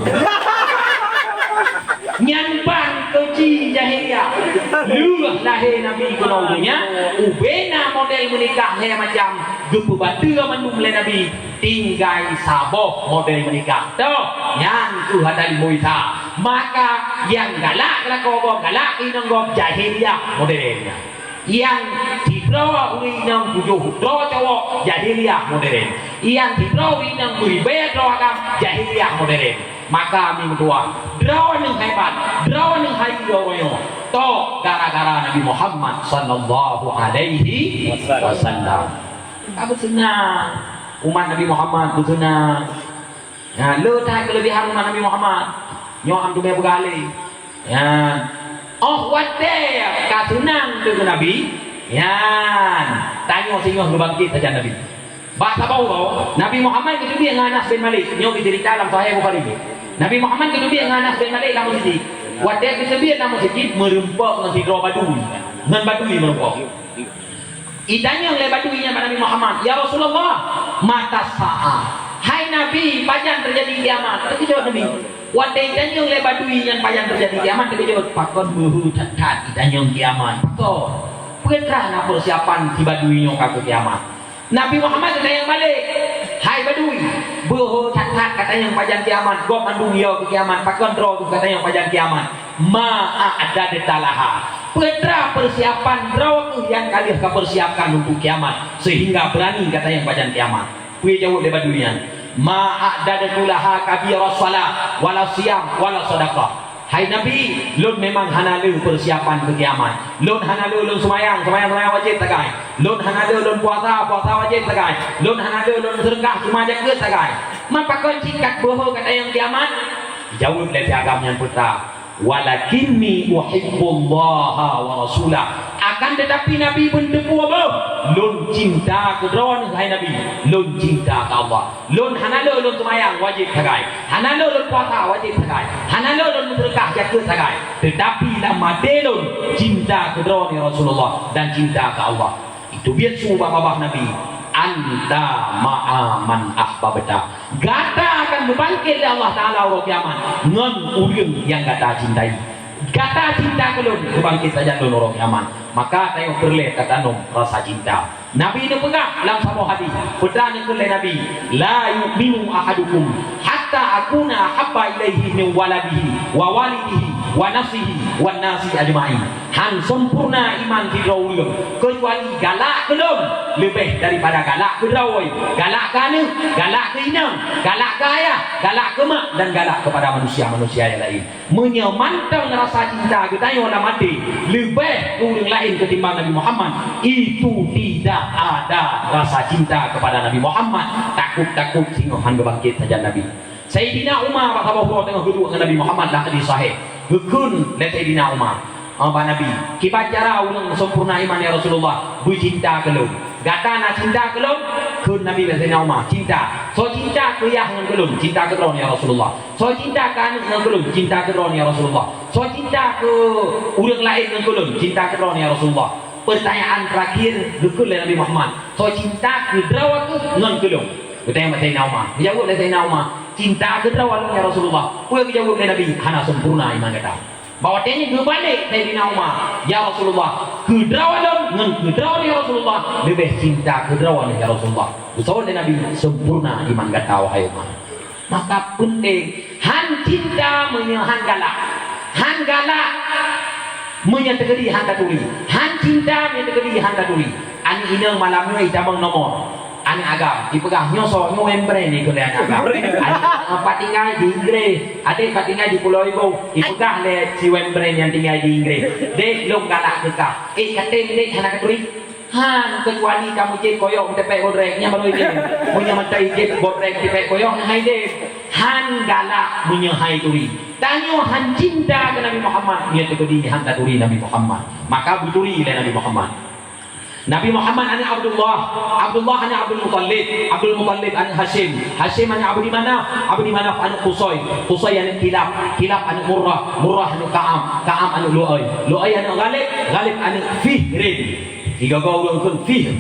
Nyan ban keuci jahiliyah. Lheueh lahé Nabi keunoe donya, ubena model meunikah lhée macam geupeubateue mandum lé Nabi, tinggai saboh model meunikah. Toh, nyan kheueh ata limong isa. Maka nyang galak keu lakoe gob, galak keu inong gob, jahiliyah model nyan. Nyang sidroe ureuëng inong tujoh droe cowok, jahiliyah modern. Nyang sidroe ureuëng inong meuribée droe agam, jahiliyah modern. Maka mi meutuah, droeneuh hebat, droeneuh hai droe nyoe, tok gara-gara Nabi Muhammad sallallahu alaihi wasallam. Ka beuseunang umat Nabi Muhammad, beuseunang. Nah, le that keulebihan umat Nabi Muhammad. Nyoe am teumé peugah lé. Nyan. Oh watée ka seunang keu Nabi, nyan, tanyoe singoh geubangkét sajan Nabi. Bak saboh uroe, Nabi Muhammad geuteubiet ngon Anas bin Malik. Nyoe geuceurita lam Sahih Bukhari. Nabi Muhammad geuteubiet ngon Anas bin Malik lam meuseujid. Watée geuteubiet lam meuseujid, meureumpok ngon sidroe badui. Ngon badui meureumpok. Itanyong lé badui nyan bak Nabi Muhammad, "Ya Rasulullah, mata sa'ah?" Hai Nabi, pajan teujadi kiamat? Teukeujot Nabi. Watée itanyong lé badui nyan pajan teujadi kiamat, teukeujot. Pakon beuhe that-that itanyong kiamat? Pakon? Peue teuma na peusiapan si badui nyoe ka keu kiamat? Nabi Muhammad geutanyong balek, "Hai badui, beuhe that-that ka tanyong pajan kiamat, gob mandum yo keu kiamat, pakon droe ka tanyong pajan kiamat?" "Ma a'dadta laha?" Peue teuma peusiapan droe keuh nyang ka lheueh kapeusiapkan untuk kiamat, sehingga beurani ka tanyong pajan kiamat? Peue jaweueb lé badui nyan? "Ma a'dadtu laha kabira shalah, wala siyam, wala sadaqah." Hai Nabi, lôn memang hana le peusiapan keu kiamat. Lôn hana le lôn seumayang, seumayang-seumayang wajéb sagai. Lôn hana le lôn puasa, puasa wajéb sagai. Lôn hana le lôn seudeukah, cuma jakeuet sagai. Man pakon cit kat beuhe ka tanyong kiamat? Jaweueb lé si agam nyan peue teuma, "Walakinni uhibbullaha wa rasulah." Akan tetapi Nabi beunteupeu beuh, lôn cinta keu droeneuh hai Nabi, lôn cinta keu Allah. Lôn hana le lôn seumayang wajéb sagai, hana le lôn puasa wajéb sagai, hana le lôn meuseudeukah jak-, sagai, teutapi lam até lôn cinta keu droeneuh ya Rasulullah dan cinta keu Allah. Itu biet su bak babah Nabi, "Anta ma'a man ahbabta." Gata akan geubangket lé Allah Taala uroe kiamat ngon ureuëng nyang gata cintai. Gata cinta keu lôn, geubangket sajan lôn uroe kiamat. Maka tanyoe peureulée tatanom rasa cinta. Nabi neupeugah lam saboh hadis, peugah neukheun lé Nabi, "La yu'minu ahadukum hatta akuna ahabba ilaihi min waladihi wa walidihi wa nafsihi wan nasi ajma'in." Han sempurna iman sidroe ureuëng keucuali galak keu lôn leubeh daripada galak keu droe, galak keu aneuëk, galak keu inong, galak keu ayah, galak keu mak, dan galak keupada manusia-manusia nyang laén. Meunyoe mantong rasa cinta geutanyoe lam até leubeh keu ureuëng laén ketimbang Nabi Muhammad, itu tidak ada rasa cinta kepada Nabi Muhammad. Takot-takot singoh han geubangket sajan Nabi. Saidina Umar bak saboh uroe teungoh geuduek ngon Nabi Muhammad, lam hadis sahih. Geukheun lé Saidina Umar, ah, bak Nabi, "Kiban cara ureuëng sempurna iman, ya Rasulullah, beucinta keu lôn." "Gata na cinta keu lôn?" Kheun Nabi bak Saidina Umar, "Cinta. Soe cinta keu yah ngon keu lôn?" "Cinta keu droeneuh, ya Rasulullah." "Soe cinta keu aneuëk ngon keu lôn?" "Cinta keu droeneuh, ya Rasulullah." "Soe cinta keu ureuëng laén ngon keu lôn?" "Cinta keu droeneuh, ya Rasulullah." Peurtanyaan terakhir geukheun lé Nabi Muhammad, "Soe cinta keu droe keuh ngon keu lôn?" Geutanyong bak Saidina Umar. Geujaweueb lé Saidina Umar, "Cinta keu droe lôn, ya Rasulullah." Peue geujaweueb lé Nabi? "Hana sempurna iman gata." Bak watée nyan geubalek Saidina Umar, "Ya Rasulullah, keu droe lôn ngon keu droeneuh, ya Rasulullah, leubeh cinta keu droeneuh, ya Rasulullah." Geuseuôt lé Nabi, "Sempurna iman gata, wahai Umar." Maka peunteng, han cinta meunyoe han galak. Han galak meunyoe teukeudi han taturi. Han cinta meunyoe teukeudi han taturi. Aneuëk inong malam nyoe itamong nomor. Aneuëk agam, ipeugah, "Nyoe soe, nyoe Wayne Brand," ikheun lé aneuëk agam. Aneuëk, eh, pat tinggai di Inggréh, adék pat tinggai di Pulo Iboh, ipeugah lé si Wayne Brand nyang tinggai di Inggréh, "Dék, lôn galak keu kah." "Eh, katem, Dék, hana katuri?" "Han, keucuali kamu jieb koyok meutipék bodrek, nyan barô item." Meunyoe mantong ijieb bodrek meutipék koyok, nyan hai dem. Han galak meunyoe hai turi. Tanyoe han cinta keu Nabi Muhammad, nyan teukeudi han taturi Nabi Muhammad. Maka beuturi lé Nabi Muhammad. Nabi Muhammad aneuëk Abdullah, Abdullah aneuëk Abdul Muttalib, Abdul Muttalib aneuëk Hasyim, Hasyim aneuëk Abdi Manaf, Abdi Manaf aneuëk Qusay, Qusay aneuëk Kilab, Kilab aneuëk Murrah, Murrah aneuëk Ka'ab, Ka'ab aneuëk Lu'ay, Lu'ay aneuëk Ghalib, Ghalib aneuëk Fihrin. Tiga go ureuëng kheun Fihr.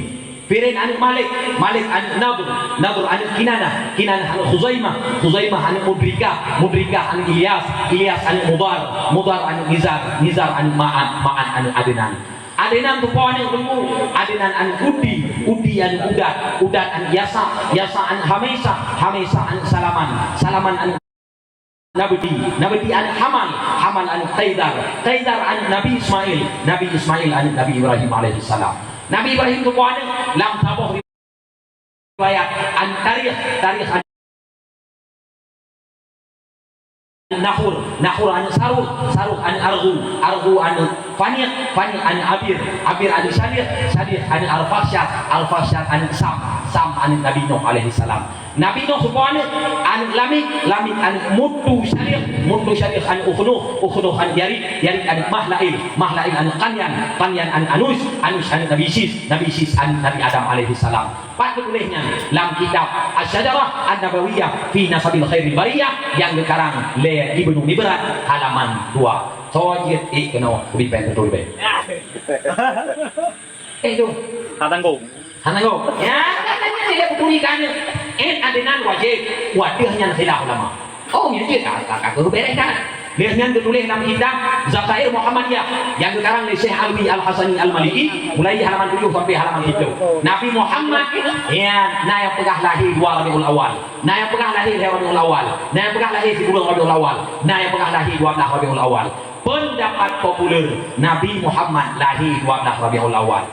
Fihrin aneuëk Malik, Malik aneuëk Nadr, Nadr aneuëk Kinanah, Kinanah aneuëk Khuzaimah, Khuzaimah aneuëk Mudrikah, Mudrikah aneuëk Ilyas, Ilyas aneuëk Mudhar, Mudhar aneuëk Nizar, Nizar aneuëk Ma'ad, Ma'ad aneuëk Adnan. Adnan teuh po aneuëk teungku, Adnan aneuëk Udi, Udi aneuëk Udat, Udat aneuëk Yasa, Yasa aneuëk Hamesa, Hamesa aneuëk Salaman, Salaman aneuëk Nabdi, Nabdi aneuëk Hamal, Hamal aneuëk Kaidar, Kaidar aneuëk Nabi Ismail, Nabi Ismail aneuëk Nabi Ibrahim alaihissalam. Nabi Ibrahim teuh po aneuëk lam saboh riwayat, aneuëk Tarikh, Tarikh aneuëk Nahur, Nahur aneuëk Saruk, Saruk aneuëk Argu, Argu aneuëk Fanik, Fanik aneuëk Abir, Abir aneuëk Syalih, Syalih aneuëk Arfakhsyad, Arfakhsyad aneuëk Sam, Sam aneuëk Nabi Nuh alaihissalam. Nabi Nuh teuh po aneuëk, aneuëk Lamik, Lamik aneuëk Mutusyalih, Mutusyalih aneuëk Ukhnuh, Ukhnuh aneuëk Yarid, Yarid aneuëk Mahlail, Mahlail aneuëk Qanyan, Qanyan aneuëk Anus, Anus aneuëk Nabi Sis, Nabi Sis aneuëk Nabi Adam alaihissalam. Pat geutuléh nyan lam kitab Asy-Syajarah An-Nabawiyah fi Nasabil Khairil Bariyah nyang geukarang lé Ibnu Mibrat, halaman dua. Soe jeuet ék keunoe, ubit péng beutôi bèk. Eh, tu. Hana tanggong. Hana tanggong. Ya, kan tadi dia beutôi kan. Eh, Adnan wajéb. Wadah nyan khilaf ulama. Oh, nyan jeuet ka, ka, ka geubéréh that. Lheueh nyan geutuléh lam kitab Dzakhair Muhammadiyah nyang geukarang lé Syekh Alwi Al-Hasani Al-Maliki, mulai halaman tujoh sampai halaman siplôh. Nabi Muhammad, ya, na nyang peugah lahé dua Rabiul Awal, na nyang peugah lahé lhèe Rabiul Awal, na nyang peugah lahé sikureueng Rabiul Awal, na nyang peugah lahé dua blaih Rabiul Awal. Peundapat populer, Nabi Muhammad lahé dua blaih Rabiul Awal.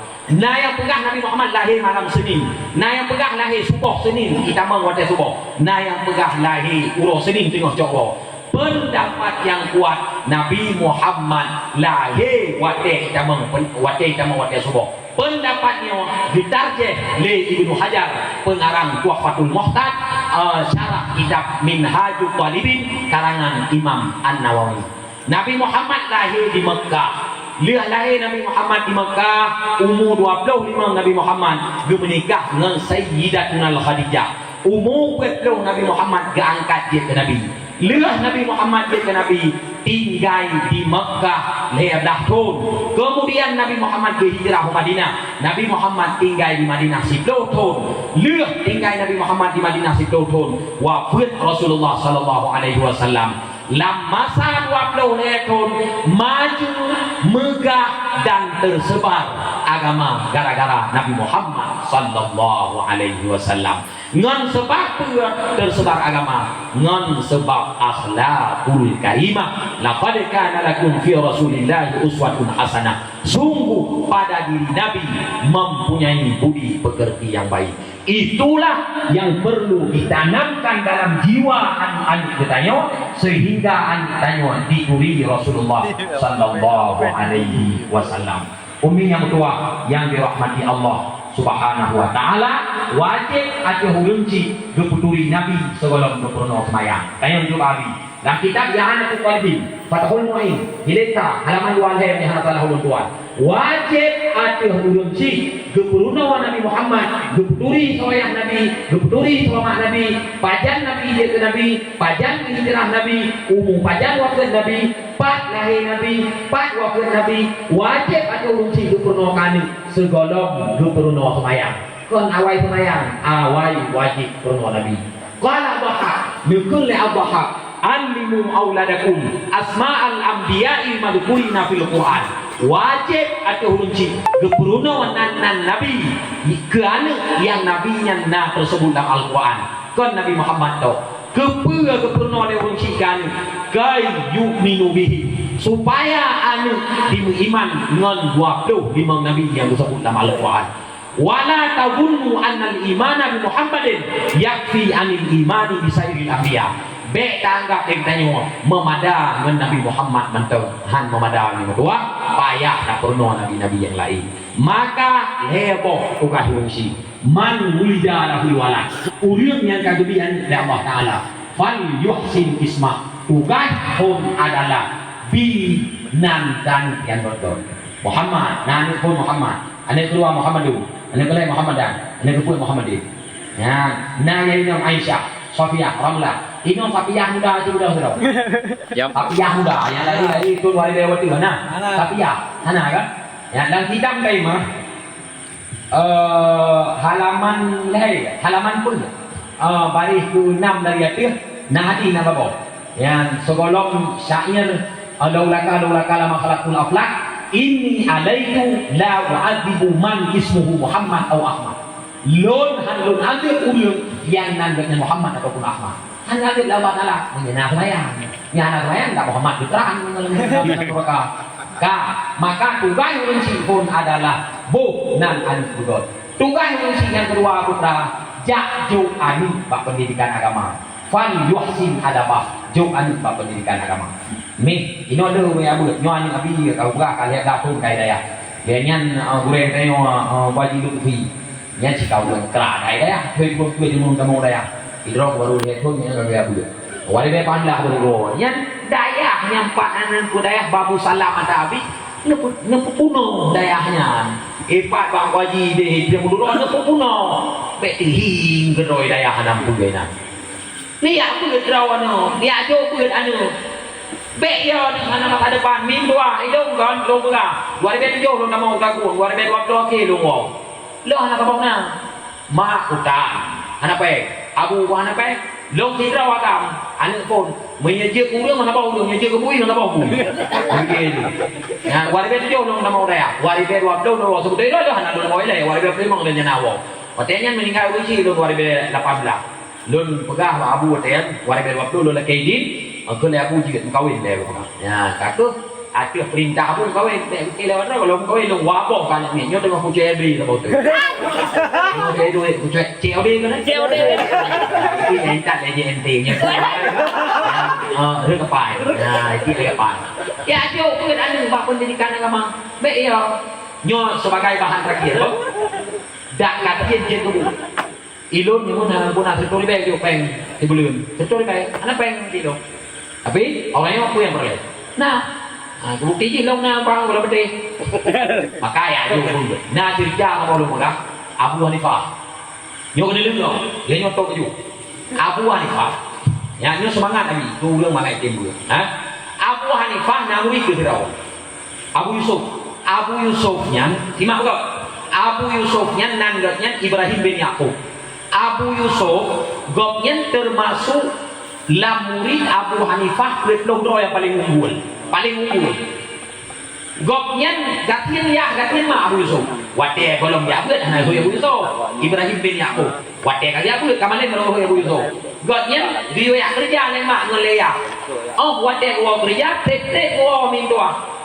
Na nyang peugah Nabi Muhammad lahé malam Senin, na nyang peugah lahé suboh Senin, itamong watèe suboh, na nyang peugah lahé uroe Senin teungoh cok woe. Peundapat nyang kuat, Nabi Muhammad lahé watèe itamong, watèe itamong watèe suboh. Peundapat nyoe geutarjéh lé Ibnu Hajar, peungarang Tuhfatul Muhtaj, eh, syarah kitab Minhajut Thalibin karangan Imam An-Nawawi. Nabi Muhammad lahé di Meukah. Lheueh lahé Nabi Muhammad di Meukah, umu dua ploh limong Nabi Muhammad geumeunikah ngon Sayyidatunal Khadijah. Umu peuet ploh Nabi Muhammad geuangkat jeuet keu Nabi. Lheueh Nabi Muhammad jeuet keu Nabi, tinggai di Mekkah lhèe blah thôn. Kemudian Nabi Muhammad geuhijrah u Madinah. Nabi Muhammad tinggai di Madinah siplôh thôn. Lheueh tinggai Nabi Muhammad di Madinah siplôh thôn, wafeuet Rasulullah sallallahu alaihi wasallam. Lam masa dua ploh lhèe thôn, maju, meugah dan teusebar agama gara-gara Nabi Muhammad sallallahu alaihi wasallam. Ngon seubab peue teusebar agama? Ngon seubab akhlakul karimah. Laqad kana lakum fi Rasulillahi uswatun hasanah. Sungguh pada diri Nabi mempunyai budi pekerti yang baik. Itulah yang perlu ditanamkan dalam jiwa aneuk-aneuk geutanyoe, sehingga aneuk tanyoe dituri Rasulullah sallallahu alaihi wasallam. Umi nyang meutuwah nyang dirahmati Allah Subhanahu wa Ta'ala, wajéb ateueh ureueng chik geupeuturi Nabi sigohlom geupeurunoe seumayang. Tanyoe jaweueb Abi. Lam kitab I'anatul Talibin, Fathul Mu'in, jilid sa, halaman dua lhèe, hana salah ulôn tuan. Wajéb ateueh ureueng chik geupeurunoe Nabi Muhammad, geupeuturi seumayang Nabi, geupeuturi seumayang Nabi, pajan Nabi jeuet keu Nabi, pajan geuhijrah Nabi, umu pajan wafeuet Nabi, pat lahé Nabi, pat wafeuet Nabi, wajéb ateueh ureueng chik geupeurunoe keu aneuk sigohlom geupeurunoe seumayang. Kon awai seumayang, awai wajéb peurunoe Nabi. Qala Dhahhak, neukheun lé Dhahhak, "Allimu auladakum asma'al anbiya'i madhkurina fil Qur'an." Wajéb ateueh ureueng chik geupeurunoe nan-nan nabi keu aneuk nyang nabi nyan na teuseubut lam Al-Qur'an. Kon Nabi Muhammad tok. Keupeue geupeurunoe lé ureueng chik keu aneuk? Kay yu'minu bihi, supaya aneuk jimeuiman ngon dua ploh limong nabi nyang geuseubut lam Al-Qur'an. "Wala tazunnu annal imana bi Muhammadin yakfi anil imani bi sairil anbiya." Bèk taanggab lé geutanyoe meumada ngon Nabi Muhammad mantong, han meumada ngon dua, payah tapeurunoe nabi-nabi nyang laén. Maka lhèe boh tugaih ureueng chik. Man wulida lahul walad, ureueng nyang ka geubri aneuk lé Allah Taala, fal yuhsin ismah, tugaih phôn adalah bi nan keu aneuk nyang dot-dot. Muhammad, na aneuk phôn Muhammad, aneuk keudua Muhammadun, aneuk keulhèe Muhammadan, aneuk keupeuet Muhammadin. Nyan, na nyang inong Aisyah, Safiyah, Ramlah. Inong Safiyah muda cit muda sidroe. Yap. Safiyah muda, nyang lahé, lahé thôn dua ribèe dua ploh, na? Hana. Safiyah, hana kan? Nyan, lam kitab Kaimah, eh, halaman, eh, halaman pun, eh, baréh keu enam dari ateueh, na hadih na saboh. Nyan sigohlom syair, eh, "Laulaka, laulaka lama khalaqtul aflak, inni alaitu la u'adzibu man ismuhu Muhammad au Ahmad." Lôn han lôn azeueb ureueng nyang nan geuh nyan Muhammad ataupun Ahmad. Han azeueb lé Allah Taala, meunyoe na seumayang. Nyang hana seumayang, ndak Muhammad geutrang ngon nuraka. Ka, maka tugaih ureueng chik phôn adalah boh nan aneuk beugöt. Tugaih ureueng chik nyang keudua putra, jak jok aneuk bak peundidikan agama. Fal yuhsin adabah, jok aneuk bak peundidikan agama. Mih, inoe lheueh wèh abeuet, nyoe aneuk Abi ka ubah ka lhèe blah thôn ka i dayah. Lheueh nyan, eh, gurèe tanyoe, eh, Haji Lutfi. Nyan cit ka ureueng kra dayah, thôn peuet peuet limong kamoe dayah. Sidroe baru lhèe thôn nyan ka geubeuet. Wali bèe pandang baru dua. Nyan dayah nyang pat aneuk peuet dayah Babu Salam ata Abi, neupeu-, neupeupunoh dayah nyan. Ipat bang Haji deh, dia mudurah neupeupunoh. Bèk tihing keudroe dayah aneuk peuet nyan. Liak beuet droe aneuk, liak jok beuet aneuk. Bèk yo nyoe hana masa depan, mim dua, ilôn kon, lôn peugah. Dua ribèe tujoh lôn tamong u Dagun, dua ribèe dua ploh akhé lôn woe. Lôn hana saboh na. Mak utang, hana péng. Abu pun hana péng. Lôn sidroe agam, aneuk phôn. Meunyoe jeuet keu ureueng, hana boh ureueng. Meunyoe jeuet keu bui, hana boh bui. Begitu. Nah, dua ribèe tujoh lôn tamong u dayah. Dua ribèe dua ploh lôn woe. Seubeutoe lôn hana lôn woe ilèe. Dua ribèe dua ploh limong lôn nyang na woe. Watèe nyan meuninggai ureueng chik lôn dua ribèe lapan blah. Lôn peugah bak Abu watèe nyan, dua ribèe dua ploh lôn lakèe idin, meukeue lé Abu jeuet meukawen lé Abu peugah. Nyan, ka kheueh ateueh peurintah Abu meukawen, bèk keu lewat droe, lôn meukawen lôn waboh ka aneuk miet nyoe teungoh kucèk L B saboh teuk. Teungoh kucèk duit, kucèk C O D kan? C O D. Itu yang intat lé J N T nyoe. Ah, reukapai. Nah, itu reukapai. Ya, jok beuet aneuk bak pendidikan agama. Bèk ya. Nyoe sebagai bahan terakhir, Bang. Dak ka tiep jeuet keu Ilôn nyoe na, guna siribèe jok péng sibuleuen. Siribèe, hana péng di lôn. Tapi, awaknyoe peue nyang peureulèe? Na. Ha, teubukti jih lôn na bang gula beutih. Maka ya, jok pun. Na siribèe sama lôn peugah, Abu Hanifah. Nyoe keuneulheueh lôn, ya nyoe tok ju. Abu Hanifah. Ya, nyoe seumangat Abi, tu ureueng mangat item buet. Ha? Abu Hanifah na murit keudroe. Abu Yusuf. Abu Yusuf nyan, simak beutôi. Abu Yusuf nyan nan gobnyan Ibrahim bin Yakub. Abu Yusuf, gobnyan teumasuk lam murit Abu Hanifah peuet ploh droe nyang paleng unggul. Paleng unggul. Gobnyan gasien yah, gasien mak Abu Yusuf. Watèe gohlom jak beuet hana geuyue Abu Yusuf. Ibrahim bin Yakub. Watèe ka jak beuet ka malem roh Abu Yusuf. Gobnyan geuyue jak keureuja lé mak ngon lé yah. Oh, watèe geuwoe keureuja, trép-trép geuwoe mintoh.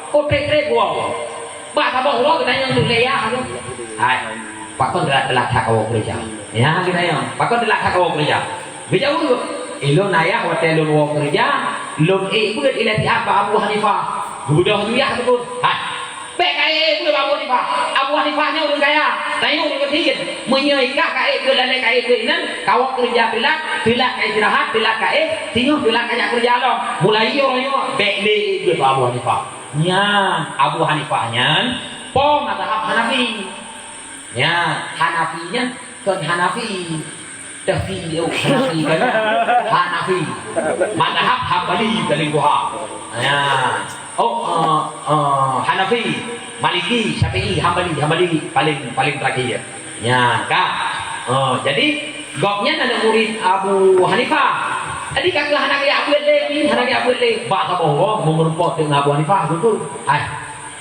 Oh, trép-trép geuwoe. Bak saboh uroe geutanyong lé yah tu. Hai, pakon teulat-teulat that kawoe keureuja? Ya, geutanyong, pakon teulat that kawoe keureuja? Geujaweueb, "Ilôn ayah watèe lôn woe keureuja, lôn ék beuet ilèe siat bak Abu Hanifah." Geubeudôh yah teupeu. Hai, bèk ka ék beuet bak Abu Hanifah. Abu Hanifah nyoe ureueng kaya, tanyoe ureueng miskin. Meunyoe ikah ka ék beuet lalèe ka ék beuet inan, kawoe keureuja teulat, teulat ka istirahat, teulat ka éh, singoh teulat ka jak keureuja lom. Mulai uroe nyoe bèk lé ék beuet bak Abu Hanifah. Nyan, Abu Hanifah nyan po mazhab Hanafi. Nyan, Hanafi nyan kon Hanafi. Hanafi, oh, Hanafi kan? Hanafi. Mazhab Hambali paling tuha. Nyan. Oh, eh, eh, Hanafi, Maliki, Syafi'i, Hambali, Hambali paling, paling terakhir. Nyan, ka. Eh, jadi, gobnyan aneuk murit Abu Hanifah. Jadi, ka keuh hana geujak beuet lé, hana geujak beuet lé. Bak saboh uroe, meureumpok deungon Abu Hanifah, beutôi. Hai,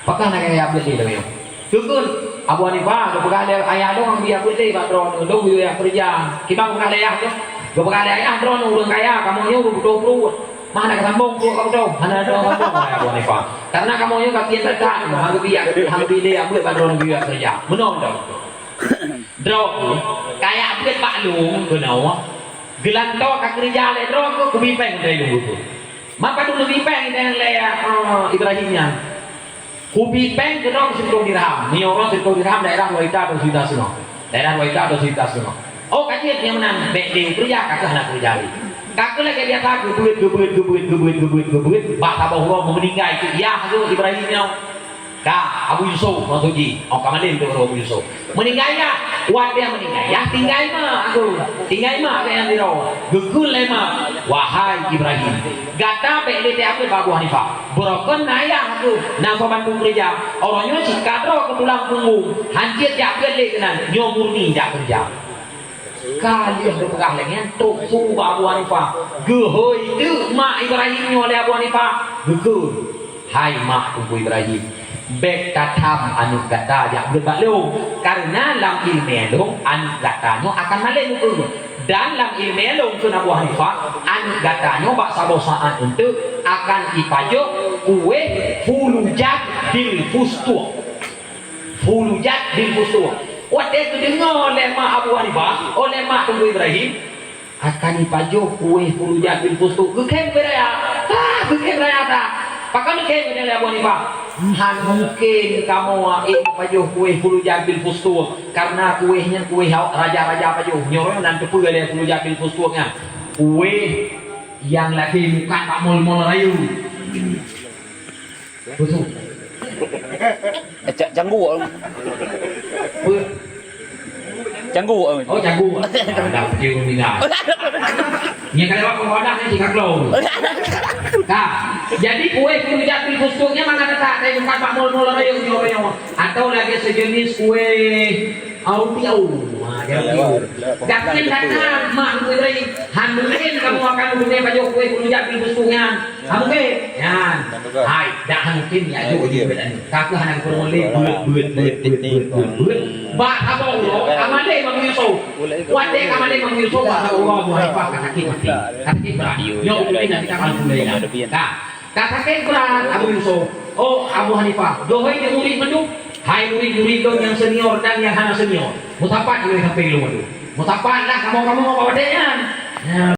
pakon hana geujak beuet lé, lagèe nyoe? Keukeuen, Abu Hanifah geupeugah lé ayah lôn, "Geuyue beuet lé bak droeneuh, lôn geuyue keureuja." Kiban geupeugah lé ayah lôn? Geupeugah lé ayah, "Droeneuh ureueng kaya, kamoe nyoe ureueng beutôi pruet. Mah hana geusambong pruet kamoe, hana droe sambong," kheun Abu Hanifah. "Karena kamoe nyoe gasien that-that, hana geubi, hana geubi lé beuet bak droeneuh geuyue keureuja." Meunoe droe. Droe, kaya beuet bak lôn keunoe. Geulantoe ka keureuja lé droe, kubi péng lé lôn geupeu. Maka tu leubeh péng lé, eh, Ibrahim nyan. Kubi péng keudroe sireutôh dirham. Nyoe uroe sireutôh dirham daerah dua juta atau sejuta setengah. Daerah dua juta atau sejuta setengah. Oh, ka jeuet nyang meunan, bèk lé keureuja, ka keuh hana keureuja lé. Ka keuh lagèe biasa, geubeuet, geubeuet, geubeuet. Bak saboh uroe meuninggai keu yah tu Ibrahim nyoe. Ka, Abu Yusuf maksud jih. Oh, ka malem tu Abu Yusuf. Meuninggai yah, watèe meuninggai yah tinggai mak tu. Tinggai mak keu nyang sidroe. Geukheun lé mak, "Wahai Ibrahim, gata bèk lé teuapeuet bak Abu Hanifah. Beurokon na yah tu, na soe bantu keureuja. Uroe nyoe cit ka droe keu tulang punggong, han jeuet jak beuet lé keunan, nyoe murni jak keureuja." Ka lheueh geupeugah lagèe nyan, trok su bak Abu Hanifah. Geuhôi teuk mak Ibrahim nyoe lé Abu Hanifah. Geukheun, "Hai mak Teungku Ibrahim, bèk tatham aneuk gata jak beuet bak lôn, kareuna lam ileumèe lôn aneuk gata nyoe akan malém ukeue. Dan lam ileumèe lôn," kheun Abu Hanifah, "aneuk gata nyoe bak saboh saát eunteuk akan ipajoh kueh fulujat bil fustuq." Fulujat bil fustuq. Watèe geudeungö lé mak Abu Hanifah, oh, lé mak Teungku Ibrahim, akan ipajoh kueh fulujat bil fustuq. Geukheun beuraya. Ah, geukheun beuraya that. Pakon geukheun beuraya lé Abu Hanifah? Hana mungken kamoe ék pajoh kueh fulujat bil fustuq. Karena kueh nyan kueh raja-raja pajoh. Nyoe nan teupeue lé fulujat bil fustuq nyan. Kueh nyang lagèe mukat bak mol-mol rayeuk. Khusyuk. Eh, ca-, cangguk. Apa? Cangguk. Oh, cangguk. Ada kecil minat. Nya kalau apa wadah ni tiga kilo. Nah, jadi kueh fulujat bil fustuq nyan mana kata saya bukan bak mol-mol rayeuk nyoe. Atau lagi sejenis kueh Au piau. Ha, jangan piau. Gasien gata mak Teungku Ibrahim. Han mungken kamoe akan guna pajoh kueh fulujat bil fustuq nyan. Han mungken. Nyan. Hai, dak han mungken ya, jok di beuet anu. Ka keuh hana geupeureumeulé beuet, beuet, beuet. Bak saboh uroe, ka malém Abu Yusuf. Watèe ka malém Abu Yusuf, bak saboh uroe Abu Hanifah ka sakét maté. Ka sakét brat. Nyoe mungken nanti ka malam bulan. Ka. Ka sakét brat Abu Yusuf. Oh, Abu Hanifah, geuhôi di murit mandum. Hai murit-murit lôn nyang senior dan nyang hana senior. Meusapat lôn sampoe lôn mandum. Meusapat lah kamoe-kamoe bak watèe nyan. Nah.